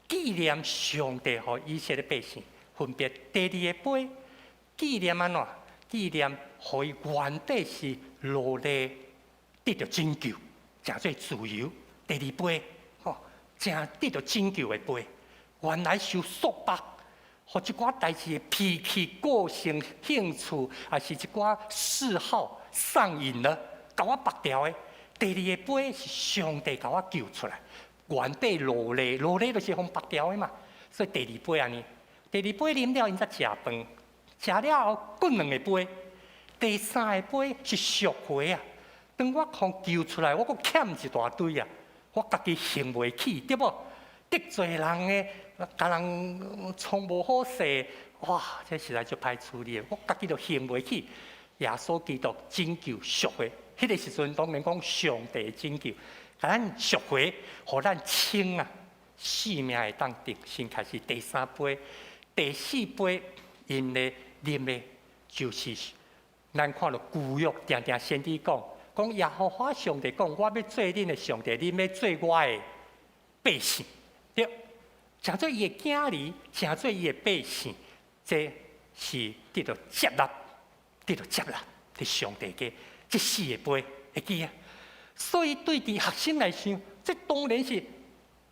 Speaker 7: 紀念上帝予以色列百姓分別。第二个杯紀念按怎？紀念予伊原底是奴隸得著拯救，成做自由。第二杯，吼，成得著拯救的杯，原來受束縛，予一寡代誌的脾氣、個性、興趣，抑是一寡嗜好上癮了，共我縛牢的。第二个杯是上帝共我救出來，原底奴隸，奴隸就是予縛牢的嘛。所以第二杯按呢，第二杯啉了，𪜶才食飯。食了後，閣兩个杯，第三个杯是贖回啊！當我予救出來，我閣欠一大堆啊！我家己還袂起，對無？得罪人的，共人創無好勢，哇！這實在足歹處理的，我家己都還袂起。耶穌基督拯救贖回，彼个時陣當然講上帝拯救，共咱贖回，予咱清啊，性命會當重新開始。第三杯、第四杯，𪜶咧啉的，就是咱看著舊約定定先知講，講耶和華上帝講，我欲做恁的上帝，恁欲做我的百姓，對，成做伊的囝兒，成做伊的百姓，這是得著接納，得著接納，佇上帝家，這四个杯會記啊。所以對佇學生來想，這當然是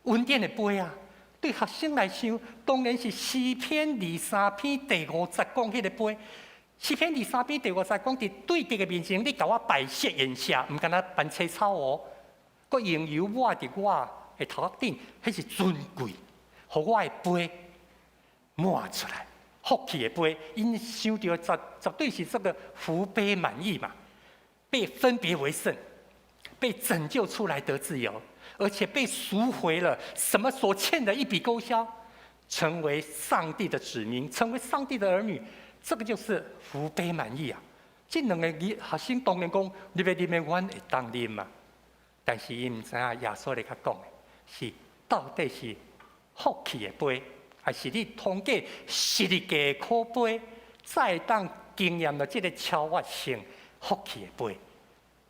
Speaker 7: 恩典的杯啊。對學生來想，當然是詩篇23篇第五節講彼个杯。詩篇二三篇第五節講，佇對敵的面前，你共我擺設筵席，毋干焦辦青草哦，閣用油抹佇我的頭殼頂，彼是尊貴，予我的杯滿出來，福氣的杯，𪜶想著絕絕對是這個福杯滿溢嘛，被分別為聖，被拯救出來得自由，而且被贖回了，什麼所欠的一筆勾銷，成為上帝的子民，成為上帝的兒女。這個就是福杯滿溢啊！這兩个學生當然講，你欲啉的，阮會當啉啊。但是𪜶毋知影耶穌咧共講的是到底是福氣的杯，還是你通過十字架的苦杯，才會當經驗著這个超越性福氣的杯。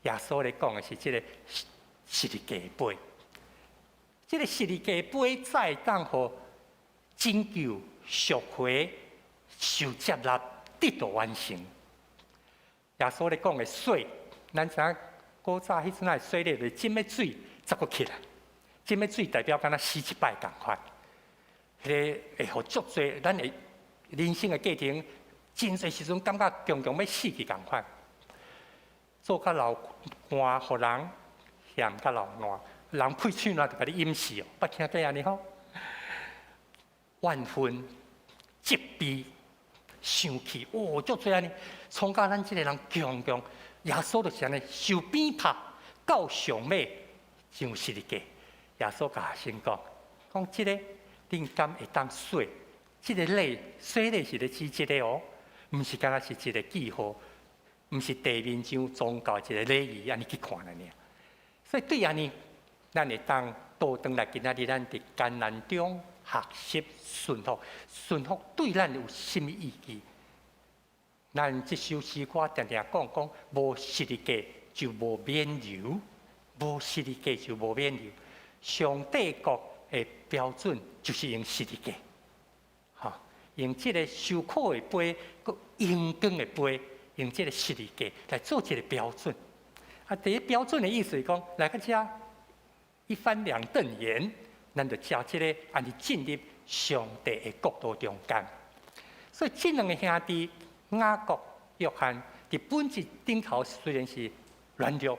Speaker 7: 耶穌咧講的是這个十字架的杯，這个十字架杯才會當予拯救、贖回、受接納、得到完成。耶穌咧講的洗，咱知影古早彼陣仔洗禮就是浸的水，才閣起來。浸的水代表敢若死一擺仝款，彼个會予足濟咱的人生的過程，真濟時陣感覺強強欲死去仝款。做較流汗，予人嫌較流爛，人屁喙瀾就共你飲死哦，捌聽過按呢吼？怨恨、責備、生氣，哦，足濟按呢，創甲咱這个人強強，耶穌就是按呢，受鞭拍到上尾上十字架。耶穌共學生講，講這个恁敢會當洗？這个禮洗禮是咧指這个哦，毋是干焦是一个記號，毋是地面上宗教一个禮儀按呢去看爾。所以對按呢，咱會當倒轉來今仔日咱佇艱難中學習順服，順服對咱有啥物意義？咱這首詩歌定定講講，無十字架就無免留，無十字架就無免留。上帝國的標準就是用十字架，吼，用這个受苦的杯，閣榮光的杯，用這个十字架來做一个標準。啊，第一標準的意思是講，來到遮一翻兩瞪眼，咱就照這个按呢進入上帝的國度中間。所以這兩个兄弟雅各、約翰，佇本質頂頭雖然是軟弱，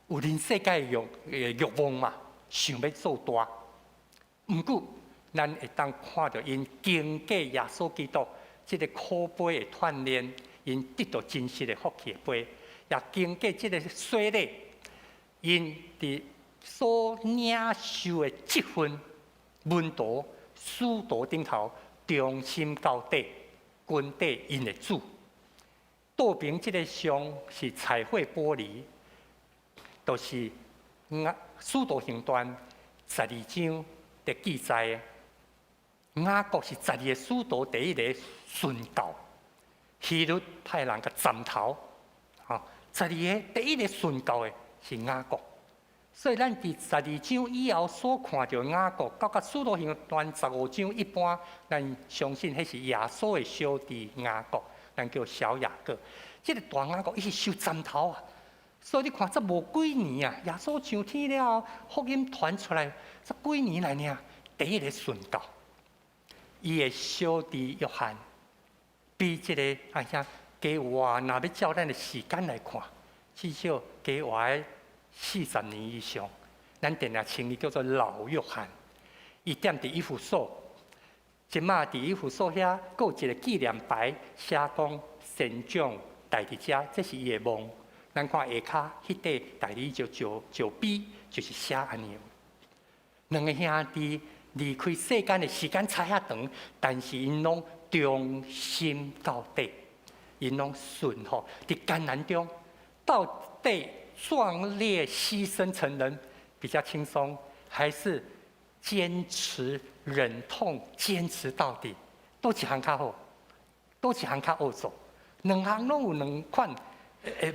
Speaker 7: 有人世界的慾望嘛，想欲做大。毋過，咱會當看著𪜶經過耶穌基督這个苦杯的鍛鍊，𪜶得到真實的福氣的杯，也經過這个洗禮，𪜶佇所領受的這份門徒、使徒頂頭忠心到底，跟綴𪜶的主。倒爿這个像是彩繪玻璃，就是使徒行傳12章的記載。雅各是12個使徒第一个殉道，希律派人共斬頭，吼，十二个第一个殉道的是雅各。所以咱佇十二章以後所看著雅各，到甲使徒行傳15章一般，咱相信彼是耶穌的小弟雅各，咱叫小雅各。這个大雅各伊是受斬頭啊，所以你看這無幾年啊，耶穌上天了後，福音傳出來，才幾年來爾，第一个殉道。伊的小弟約翰，比這个按啥加活，若欲照咱的時間來看，至少加活40年以上。咱定定稱伊叫做老約翰。伊踮佇以弗所，這馬佇以弗所遐，閣有一个紀念牌，寫講神長待佇遮，這是伊的墓。咱看下跤彼塊大理石石碑，就是寫按呢。兩个兄弟離開世間的時間差遐長，但是𪜶攏忠心到底，𪜶攏順服佇艱難中，到底壯烈犧牲成人比較輕鬆，還是堅持忍痛堅持到底？佗一項較好，佗一項較好做？兩項攏有兩款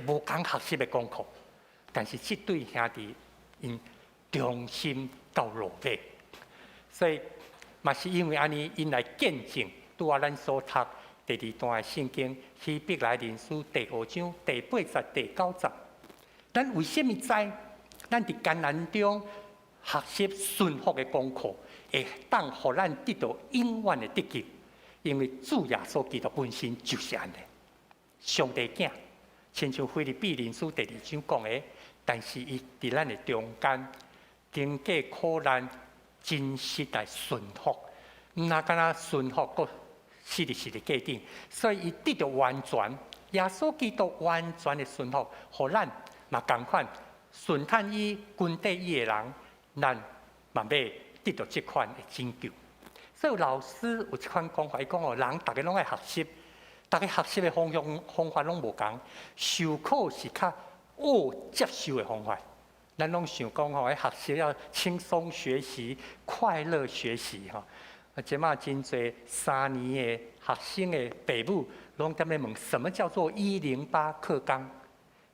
Speaker 7: 無仝學習的功課，但是這對兄弟𪜶忠心到落尾。所以，嘛是因為按呢，𪜶來見證，拄仔咱所讀第二段的聖經，希伯來人書第五章第八節、第九節。咱為啥物知？咱佇艱難中學習順服的功課，會當予咱得到永遠的得救。因為主耶穌基督本身就是按呢，上帝囝，親像腓立比人書第二章講的，但是伊佇咱的中間經過苦難。真實來順服，毋若干焦順服，閣死佇十字架頂，所以伊得著完全，耶穌基督完全的順服，予咱嘛仝款順趁伊跟綴伊的人，咱嘛欲得著這款的拯救。所以老師有這款講法，伊講哦，人逐个攏愛學習，逐家學習的方向方法攏無仝，受苦是較學接受的方法。咱攏想講吼，學習要輕鬆學習、快樂學習吼。啊，這馬真濟3年的學生的爸母，攏踮咧問什麼叫做108課綱？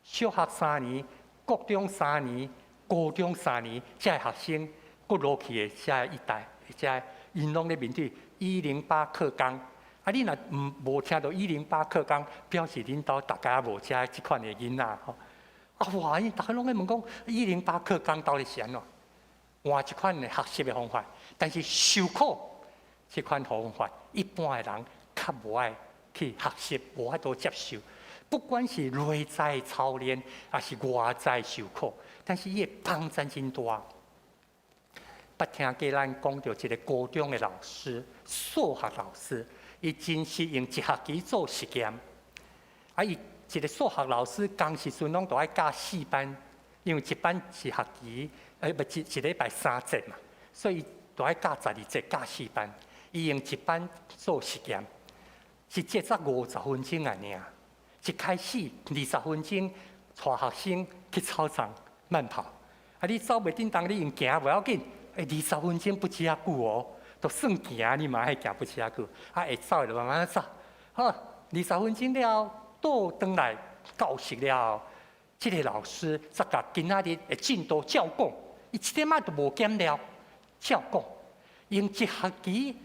Speaker 7: 小學三年、國中三年、高中三年，這个學生閣落去的這一代，這𪜶攏咧面對一零八課綱。啊，你若毋無聽著一零八課綱，表示恁兜大家無這這款的囡仔吼。啊，哇！𪜶逐家攏咧問講一零八課綱到底是按怎？換一款的學習的方法，但是受苦這款方法，一般的人較無愛去學習，無法度接受。不管是內在操練，抑是外在受苦，但是伊的幫助真大。捌聽過咱講著一個高中的老師，數學老師，伊真是用一學期做實驗。啊，伊一個數學老師仝時陣攏都愛教四班，因為一班一學期，欸，不一一禮拜三節嘛，所以都愛教12節，教四班。伊用一班做實驗，一節才50分鐘爾爾。一開始20分鐘，帶學生去操場慢跑。啊，你走袂振動，你用行無要緊。欸，二十分鐘不止遐久哦，都算行，你嘛愛行不止遐久。啊，會走的就慢慢走。好，二十分鐘了，倒轉來教室了。這個老師才共今仔日的進度照講，伊一點仔都無減了，照講。用一學期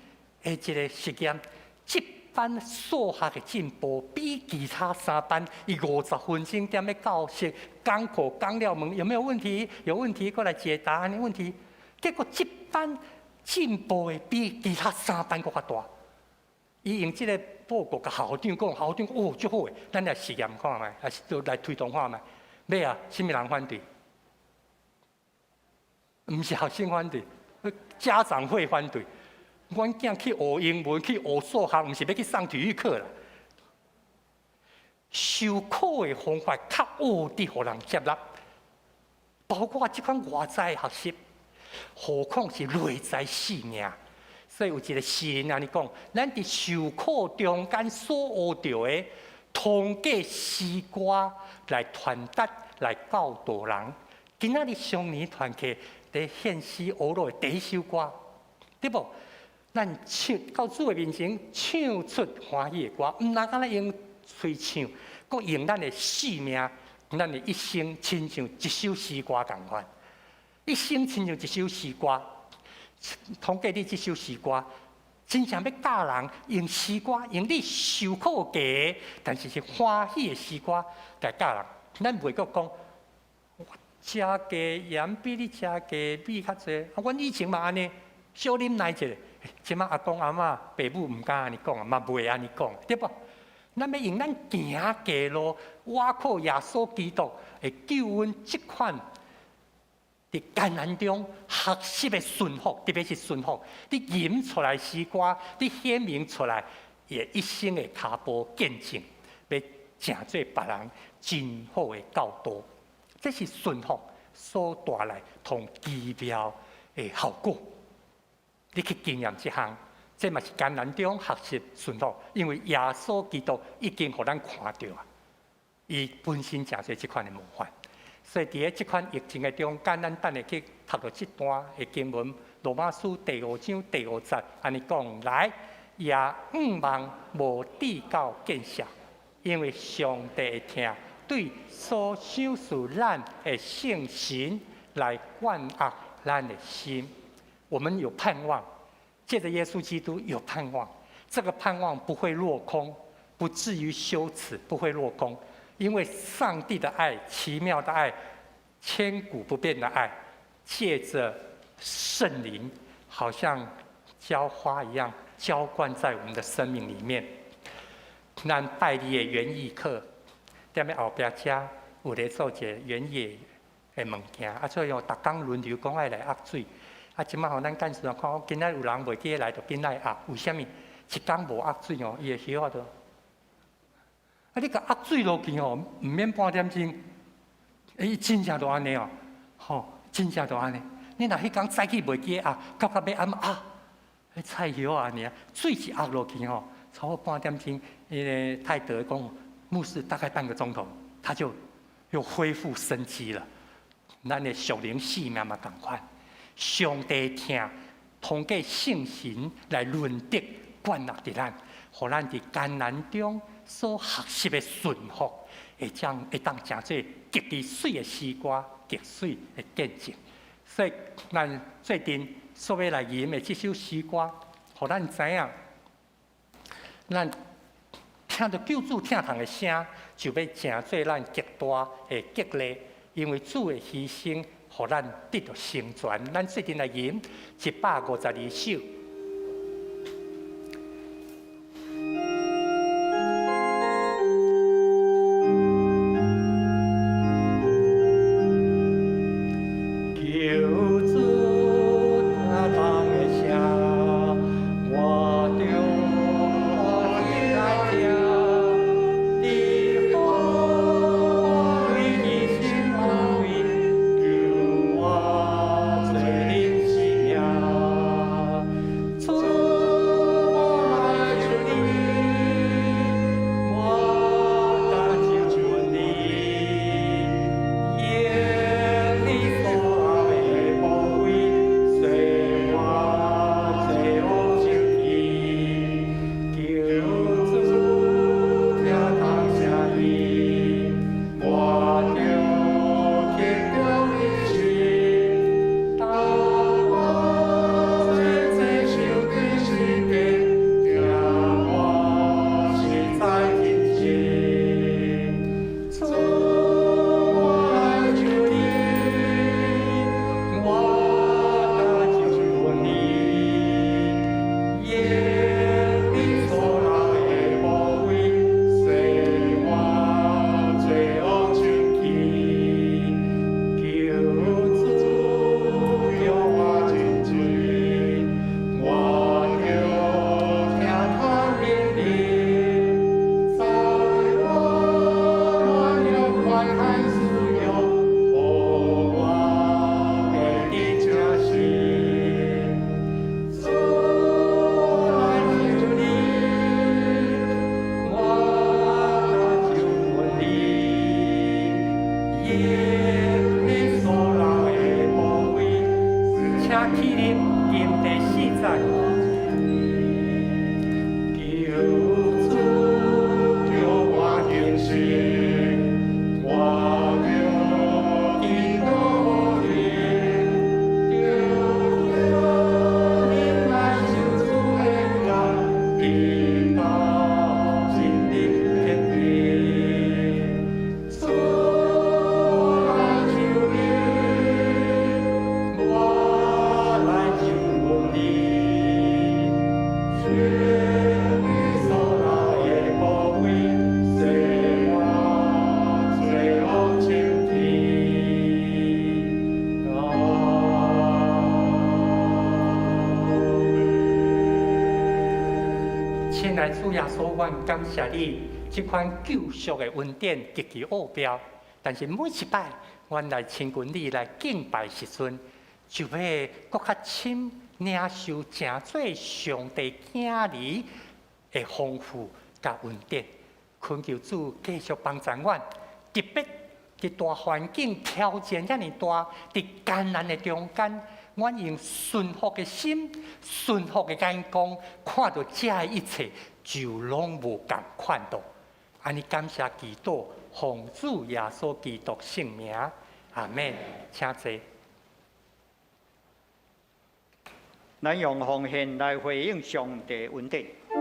Speaker 7: 的一個實驗，這班數學的進步比其他三班，伊50分鐘踮咧教室講課講了問有沒有問題？有問題過來解答按呢問題。結果這班進步的比其他三班閣較大。伊用這個報告共校長講，校長講哦，足好的，咱來實驗看覓，還是來推動看覓。尾啊，啥物人反對？毋是學生反對，家長會反對。阮囝去學英文，去學數學，毋是欲去上體育課啦。受苦的方法較學得予人接納，包括這款外在學習，何況是內在生命。所以有一個詩人按呢講：咱佇受苦中間所學著的，通過詩歌來傳達、來教導人。今仔日雙年團契佇獻詩學落的第一首歌，對無？咱唱到主的面前，唱出歡喜的歌，毋但干焦用喙唱，閣用咱的生命、咱的一生，親像一首詩歌仝款。一生親像一首詩歌，通過你這首詩歌，真正欲教人用詩歌，用你受苦過，但是是歡喜的詩歌來教人。咱袂閣講，我食加鹽比你食加米較濟，啊，阮以前嘛按呢，小忍耐一下。這馬阿公阿嬤、爸母毋敢按呢講啊，嘛袂按呢講，對無？咱欲用咱行過路，倚靠耶穌基督的救恩，這款佇艱難中學習的順服，特別是順服，你吟出來詩歌，你顯明出來，伊一生的跤步見證，欲成做別人真好的教導，這是順服所帶來同奇妙的效果。你去經驗這項，這嘛是艱難中學習順服，因為耶穌基督已經予咱看著啊，伊本身成做這款的模範。所以佇咧這款疫情的中間，咱等下去讀著這段的經文，羅馬書第五章第五節，按呢講來，也向望無至到見效，因為上帝的疼對所賞賜咱的聖神來灌壓咱的心。我們有盼望，借著耶穌基督有盼望，這個盼望不會落空，不至於羞恥，不會落空，因為上帝的愛，奇妙的愛，千古不變的愛，借着聖靈，好像澆花一樣澆灌在我們的生命裡面。咱拜二的園藝課，踮咧後壁遮有咧做一個園藝的物件，啊，所以哦，逐工輪流講愛來壓水。啊，這馬吼，咱幹事看，今仔有人袂記得來，就緊來壓。為啥物？一工無壓水哦，伊的葉仔就啊，你共壓水落去吼，毋免半點鐘，欸，真正就按呢哦，吼，真正就按呢。你若彼工早起袂記得壓，到尾暗啊，彼菜葉仔按呢，水一壓落去吼，差不多半點鐘，彼个泰德講牧師大概半個鐘頭，他就又恢復生機了。咱的屬靈性命嘛仝款，上帝疼，通過聖神來潤澤灌納佇咱，予咱佇艱難中所學習的順服，會將會當成做極之媠的詩歌，極媠的見證。所以，咱最近所欲來吟的這首詩歌，予咱知影，咱聽著救主疼痛的聲，就欲成做咱極大的激勵，因為主的犧牲，予咱得著成全。咱做陣來吟152首。求主疼痛的聲，我著歡喜來聽。你予我為你心安慰，救我做恁生命。主，我來求你，我懇求你，用你所愛的寶血，洗我罪惡清氣。求主疼痛聲音，我著聽著你心，當我做這受的時間，疼我實在真深。主，我來求你，我懇求你，用你所流的寶血，洗我罪惡清氣。求主叫我認罪，我著聽他命令，在我軟弱患難需要，予我會得清醒。主，我來求你，我懇求你，用你所流的寶血，請起立吟第4節。求主叫我堅信，我著基督靈，著忍耐受主的工，直到進入天地。主，我來求你，我來求你，用你所流的寶血，洗我罪惡清氣。阿門。親愛主耶穌，阮感謝你，這款救贖的恩典極其奧妙。但是每一擺，阮來親近你來敬拜時陣，就欲閣較深領受成做上帝囝兒的豐富佮恩典。懇求主繼續幫助阮，特別佇大環境挑戰遮爾大，佇艱難的中間，阮用順服的心、順服的眼光，看著這一切，就攏無仝款囉。按呢感謝基督，奉主耶穌基督聖名，阿們。請坐。
Speaker 3: 咱用奉獻來回應上帝恩典。
Speaker 8: 我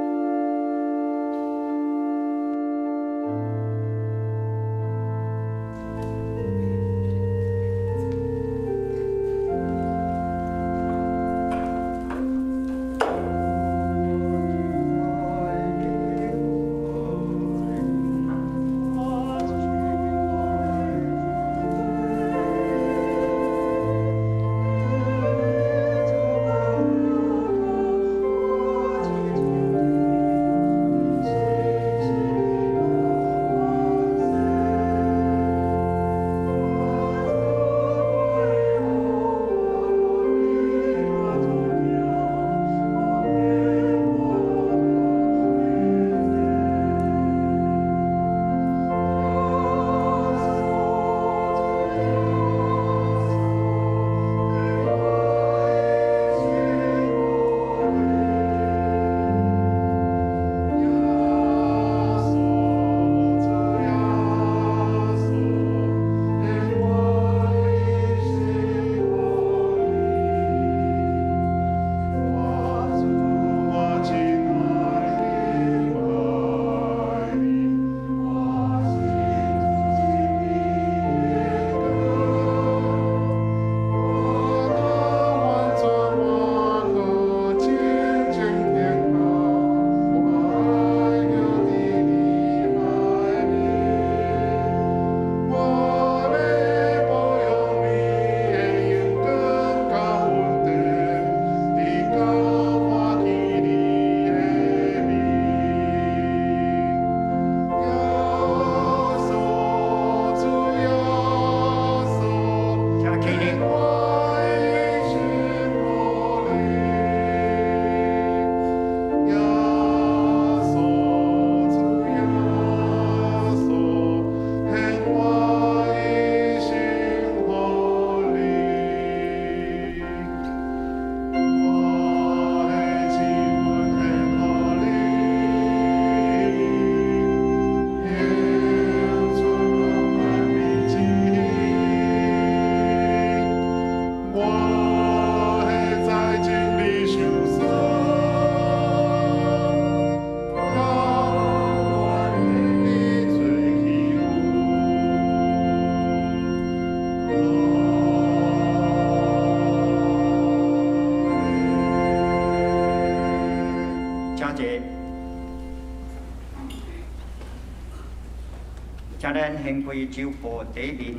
Speaker 3: 請咱掀開周報底面，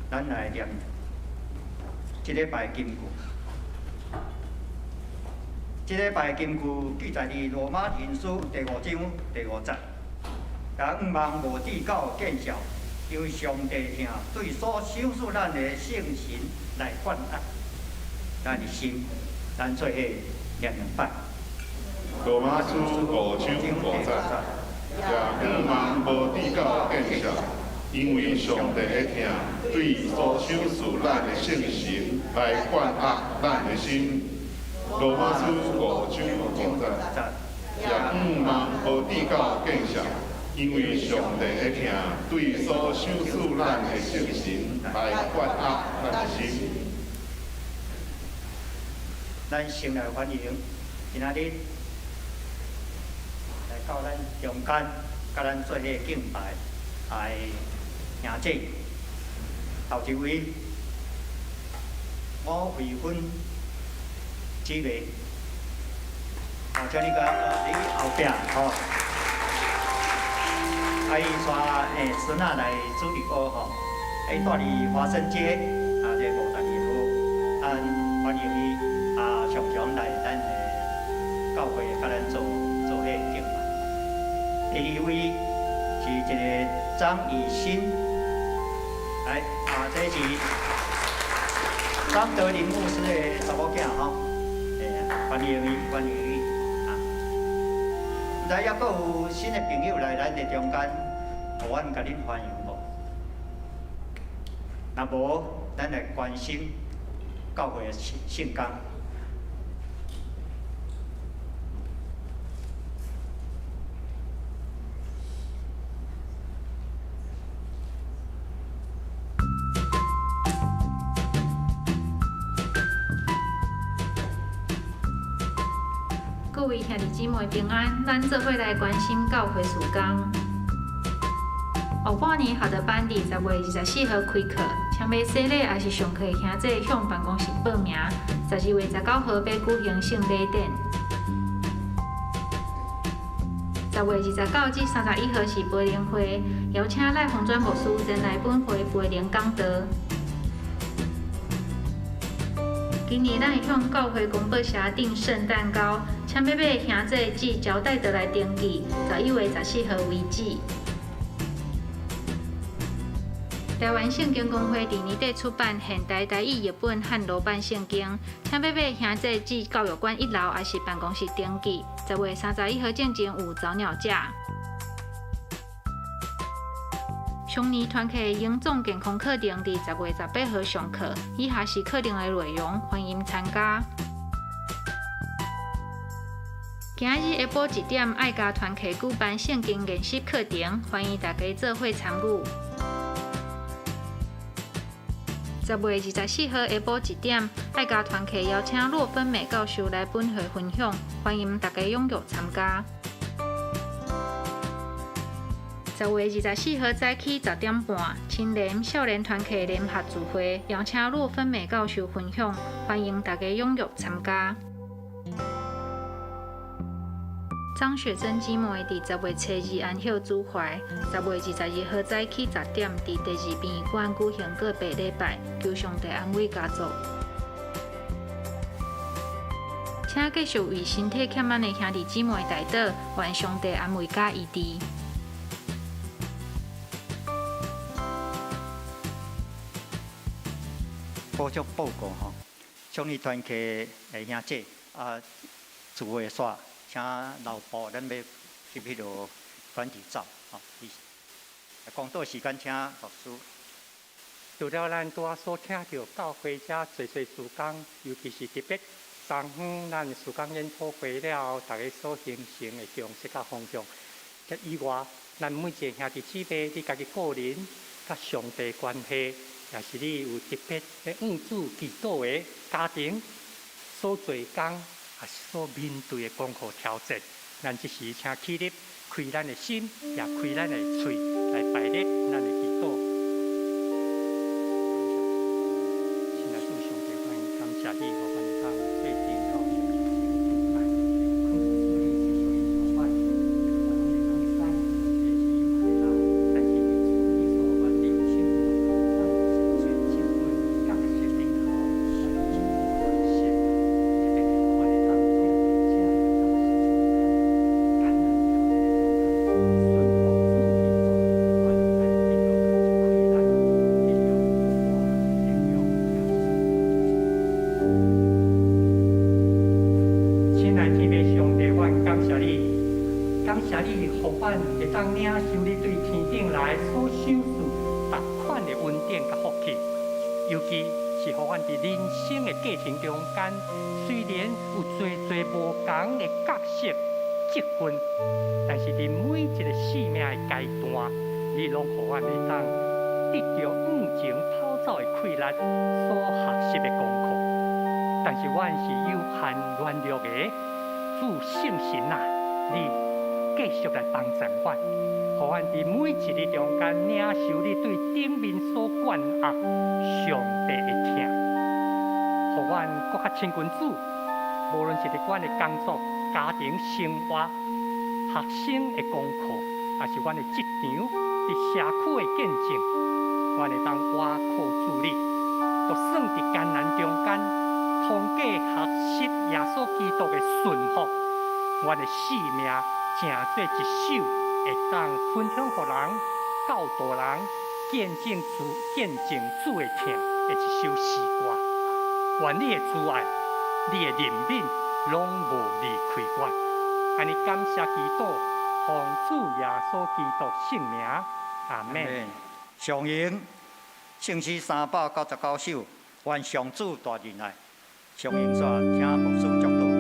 Speaker 3: 咱來念這禮拜金句。這禮拜金句記載佇羅馬人書第五章第五節。也向望無至到見效，因為上帝疼對所賞賜咱的聖神來灌壓咱的心，咱做伙念兩擺。
Speaker 2: 羅馬書五章五節，也向望無至到見效，因為上帝的疼對所賞賜咱的聖神來灌壓咱的心。羅馬書五章五節，也向望無至到見效，因為上帝的疼對所賞賜咱的聖神來灌壓咱的心。
Speaker 3: 咱先來歡迎今仔日來到咱中間，佮咱做伙敬拜的兄姐。頭一位，吳慧芬姊妹，哦，請你佮你後壁吼。啊，伊帶孫仔來主日學吼，伊住佇華盛街，啊，這52號，咱歡迎伊啊，常常來咱的教會佮咱做做伙敬拜。第二位是一個張以新，來啊，這是張德林牧師的查某囝吼，歡迎伊，歡迎伊啊！毋知猶閣有新的朋友來咱的中間，予阮共恁歡迎無？若無，咱來關心教會的聖工。
Speaker 8: 各位兄弟姊妹平安，咱做伙來關心教會事工。後半年學德班佇10月24號開課，請欲洗禮抑是上課的兄弟向辦公室報名。12月19號欲舉行聖禮典。10月29至31號是培靈會，邀請賴鴻專牧師前來本會培靈講道。今年咱會向教會公布社訂聖誕糕，請欲買的兄弟至招待桌來登記，11月14號為止。台灣聖經公會佇年底出版現代台語譯本和羅版聖經，請欲買的兄弟至教育館一樓抑是辦公室登記。10月31號進前有早鳥價。青年團契榮總健康課程佇10月18號上課，以下是課程的內容，歡迎參加。今日下晡1點，愛家團契舉辦聖經研習課程，歡迎大家做伙參與。10月24號下晡1點，愛家團契邀請駱芬美教授來本會分享，歡迎大家踴躍參加。10月24號早起10點半，青年少年團契聯合聚會，邀請駱芬美教授分享，歡迎大家踴躍參加。張雪珍姊妹佇10月初2安息主懷，10月22號早起10點，佇第二殯儀館舉行告別禮拜，求上帝安慰家族。請繼續為身體欠安的兄弟姊妹代禱，願上帝安慰佮醫治。
Speaker 3: 補足報告吼，青年團契的兄姐啊，聚會煞，請留步，咱欲去彼落團體走吼。講道時間，請牧師。
Speaker 7: 除了咱拄仔所聽著教會遮濟濟事工，尤其是特別昨昏咱事工研討會了後，大家所形成的共識佮方向。這以外，咱每一个兄弟姊妹，你家己個人佮上帝關係，也是你有特別咧向主祈禱的家庭所做工，也是所面對的功課挑戰，咱這時請起立，開咱的心，也開咱的喙，來擺列咱的祈禱。親愛主上帝，歡迎感謝你，予阮會當做陣到上帝的敬拜。懇求主你繼續保守阮，予阮會當知，這是有的人，但是佇厝內領受你對天頂來所賞賜逐款的恩典佮福氣，尤其是予阮佇人生的過程中間，雖然有濟濟無仝的角色責份，但是佇每一个生命的階段，你攏予阮會當得著向前跑走的氣力，所學習的功課。但是阮是有限軟弱的，主聖神啊，你繼續來幫助阮，予阮佇每一日中間領受你對頂面所關壓上帝的疼，予阮閣較親近主。無論是佇阮的工作、家庭生活、學生的功課，抑是阮的職場、佇社區的見證，阮會當倚靠主你，就算佇艱難中間，通過學習耶穌基督的順服，阮的生命成做一首會當分享予人、教導人、見證主、見證主的疼的一首詩歌。願你的慈愛、你的憐憫，攏無離開阮。按呢感謝基督，奉主耶穌基督聖名，阿們。
Speaker 3: 上榮聖詩399首，願上主大仁愛。上榮煞，請牧師祝禱。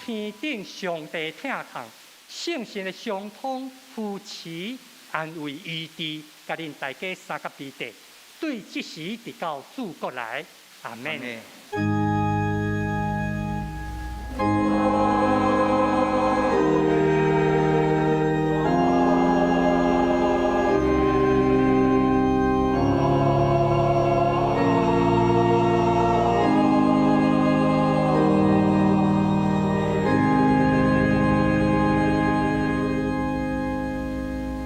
Speaker 7: 天頂上帝疼痛，聖神的相通扶持、安慰、醫治，佮恁大家相佮彼得，對這時直到主國來，阿們。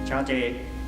Speaker 3: 請坐。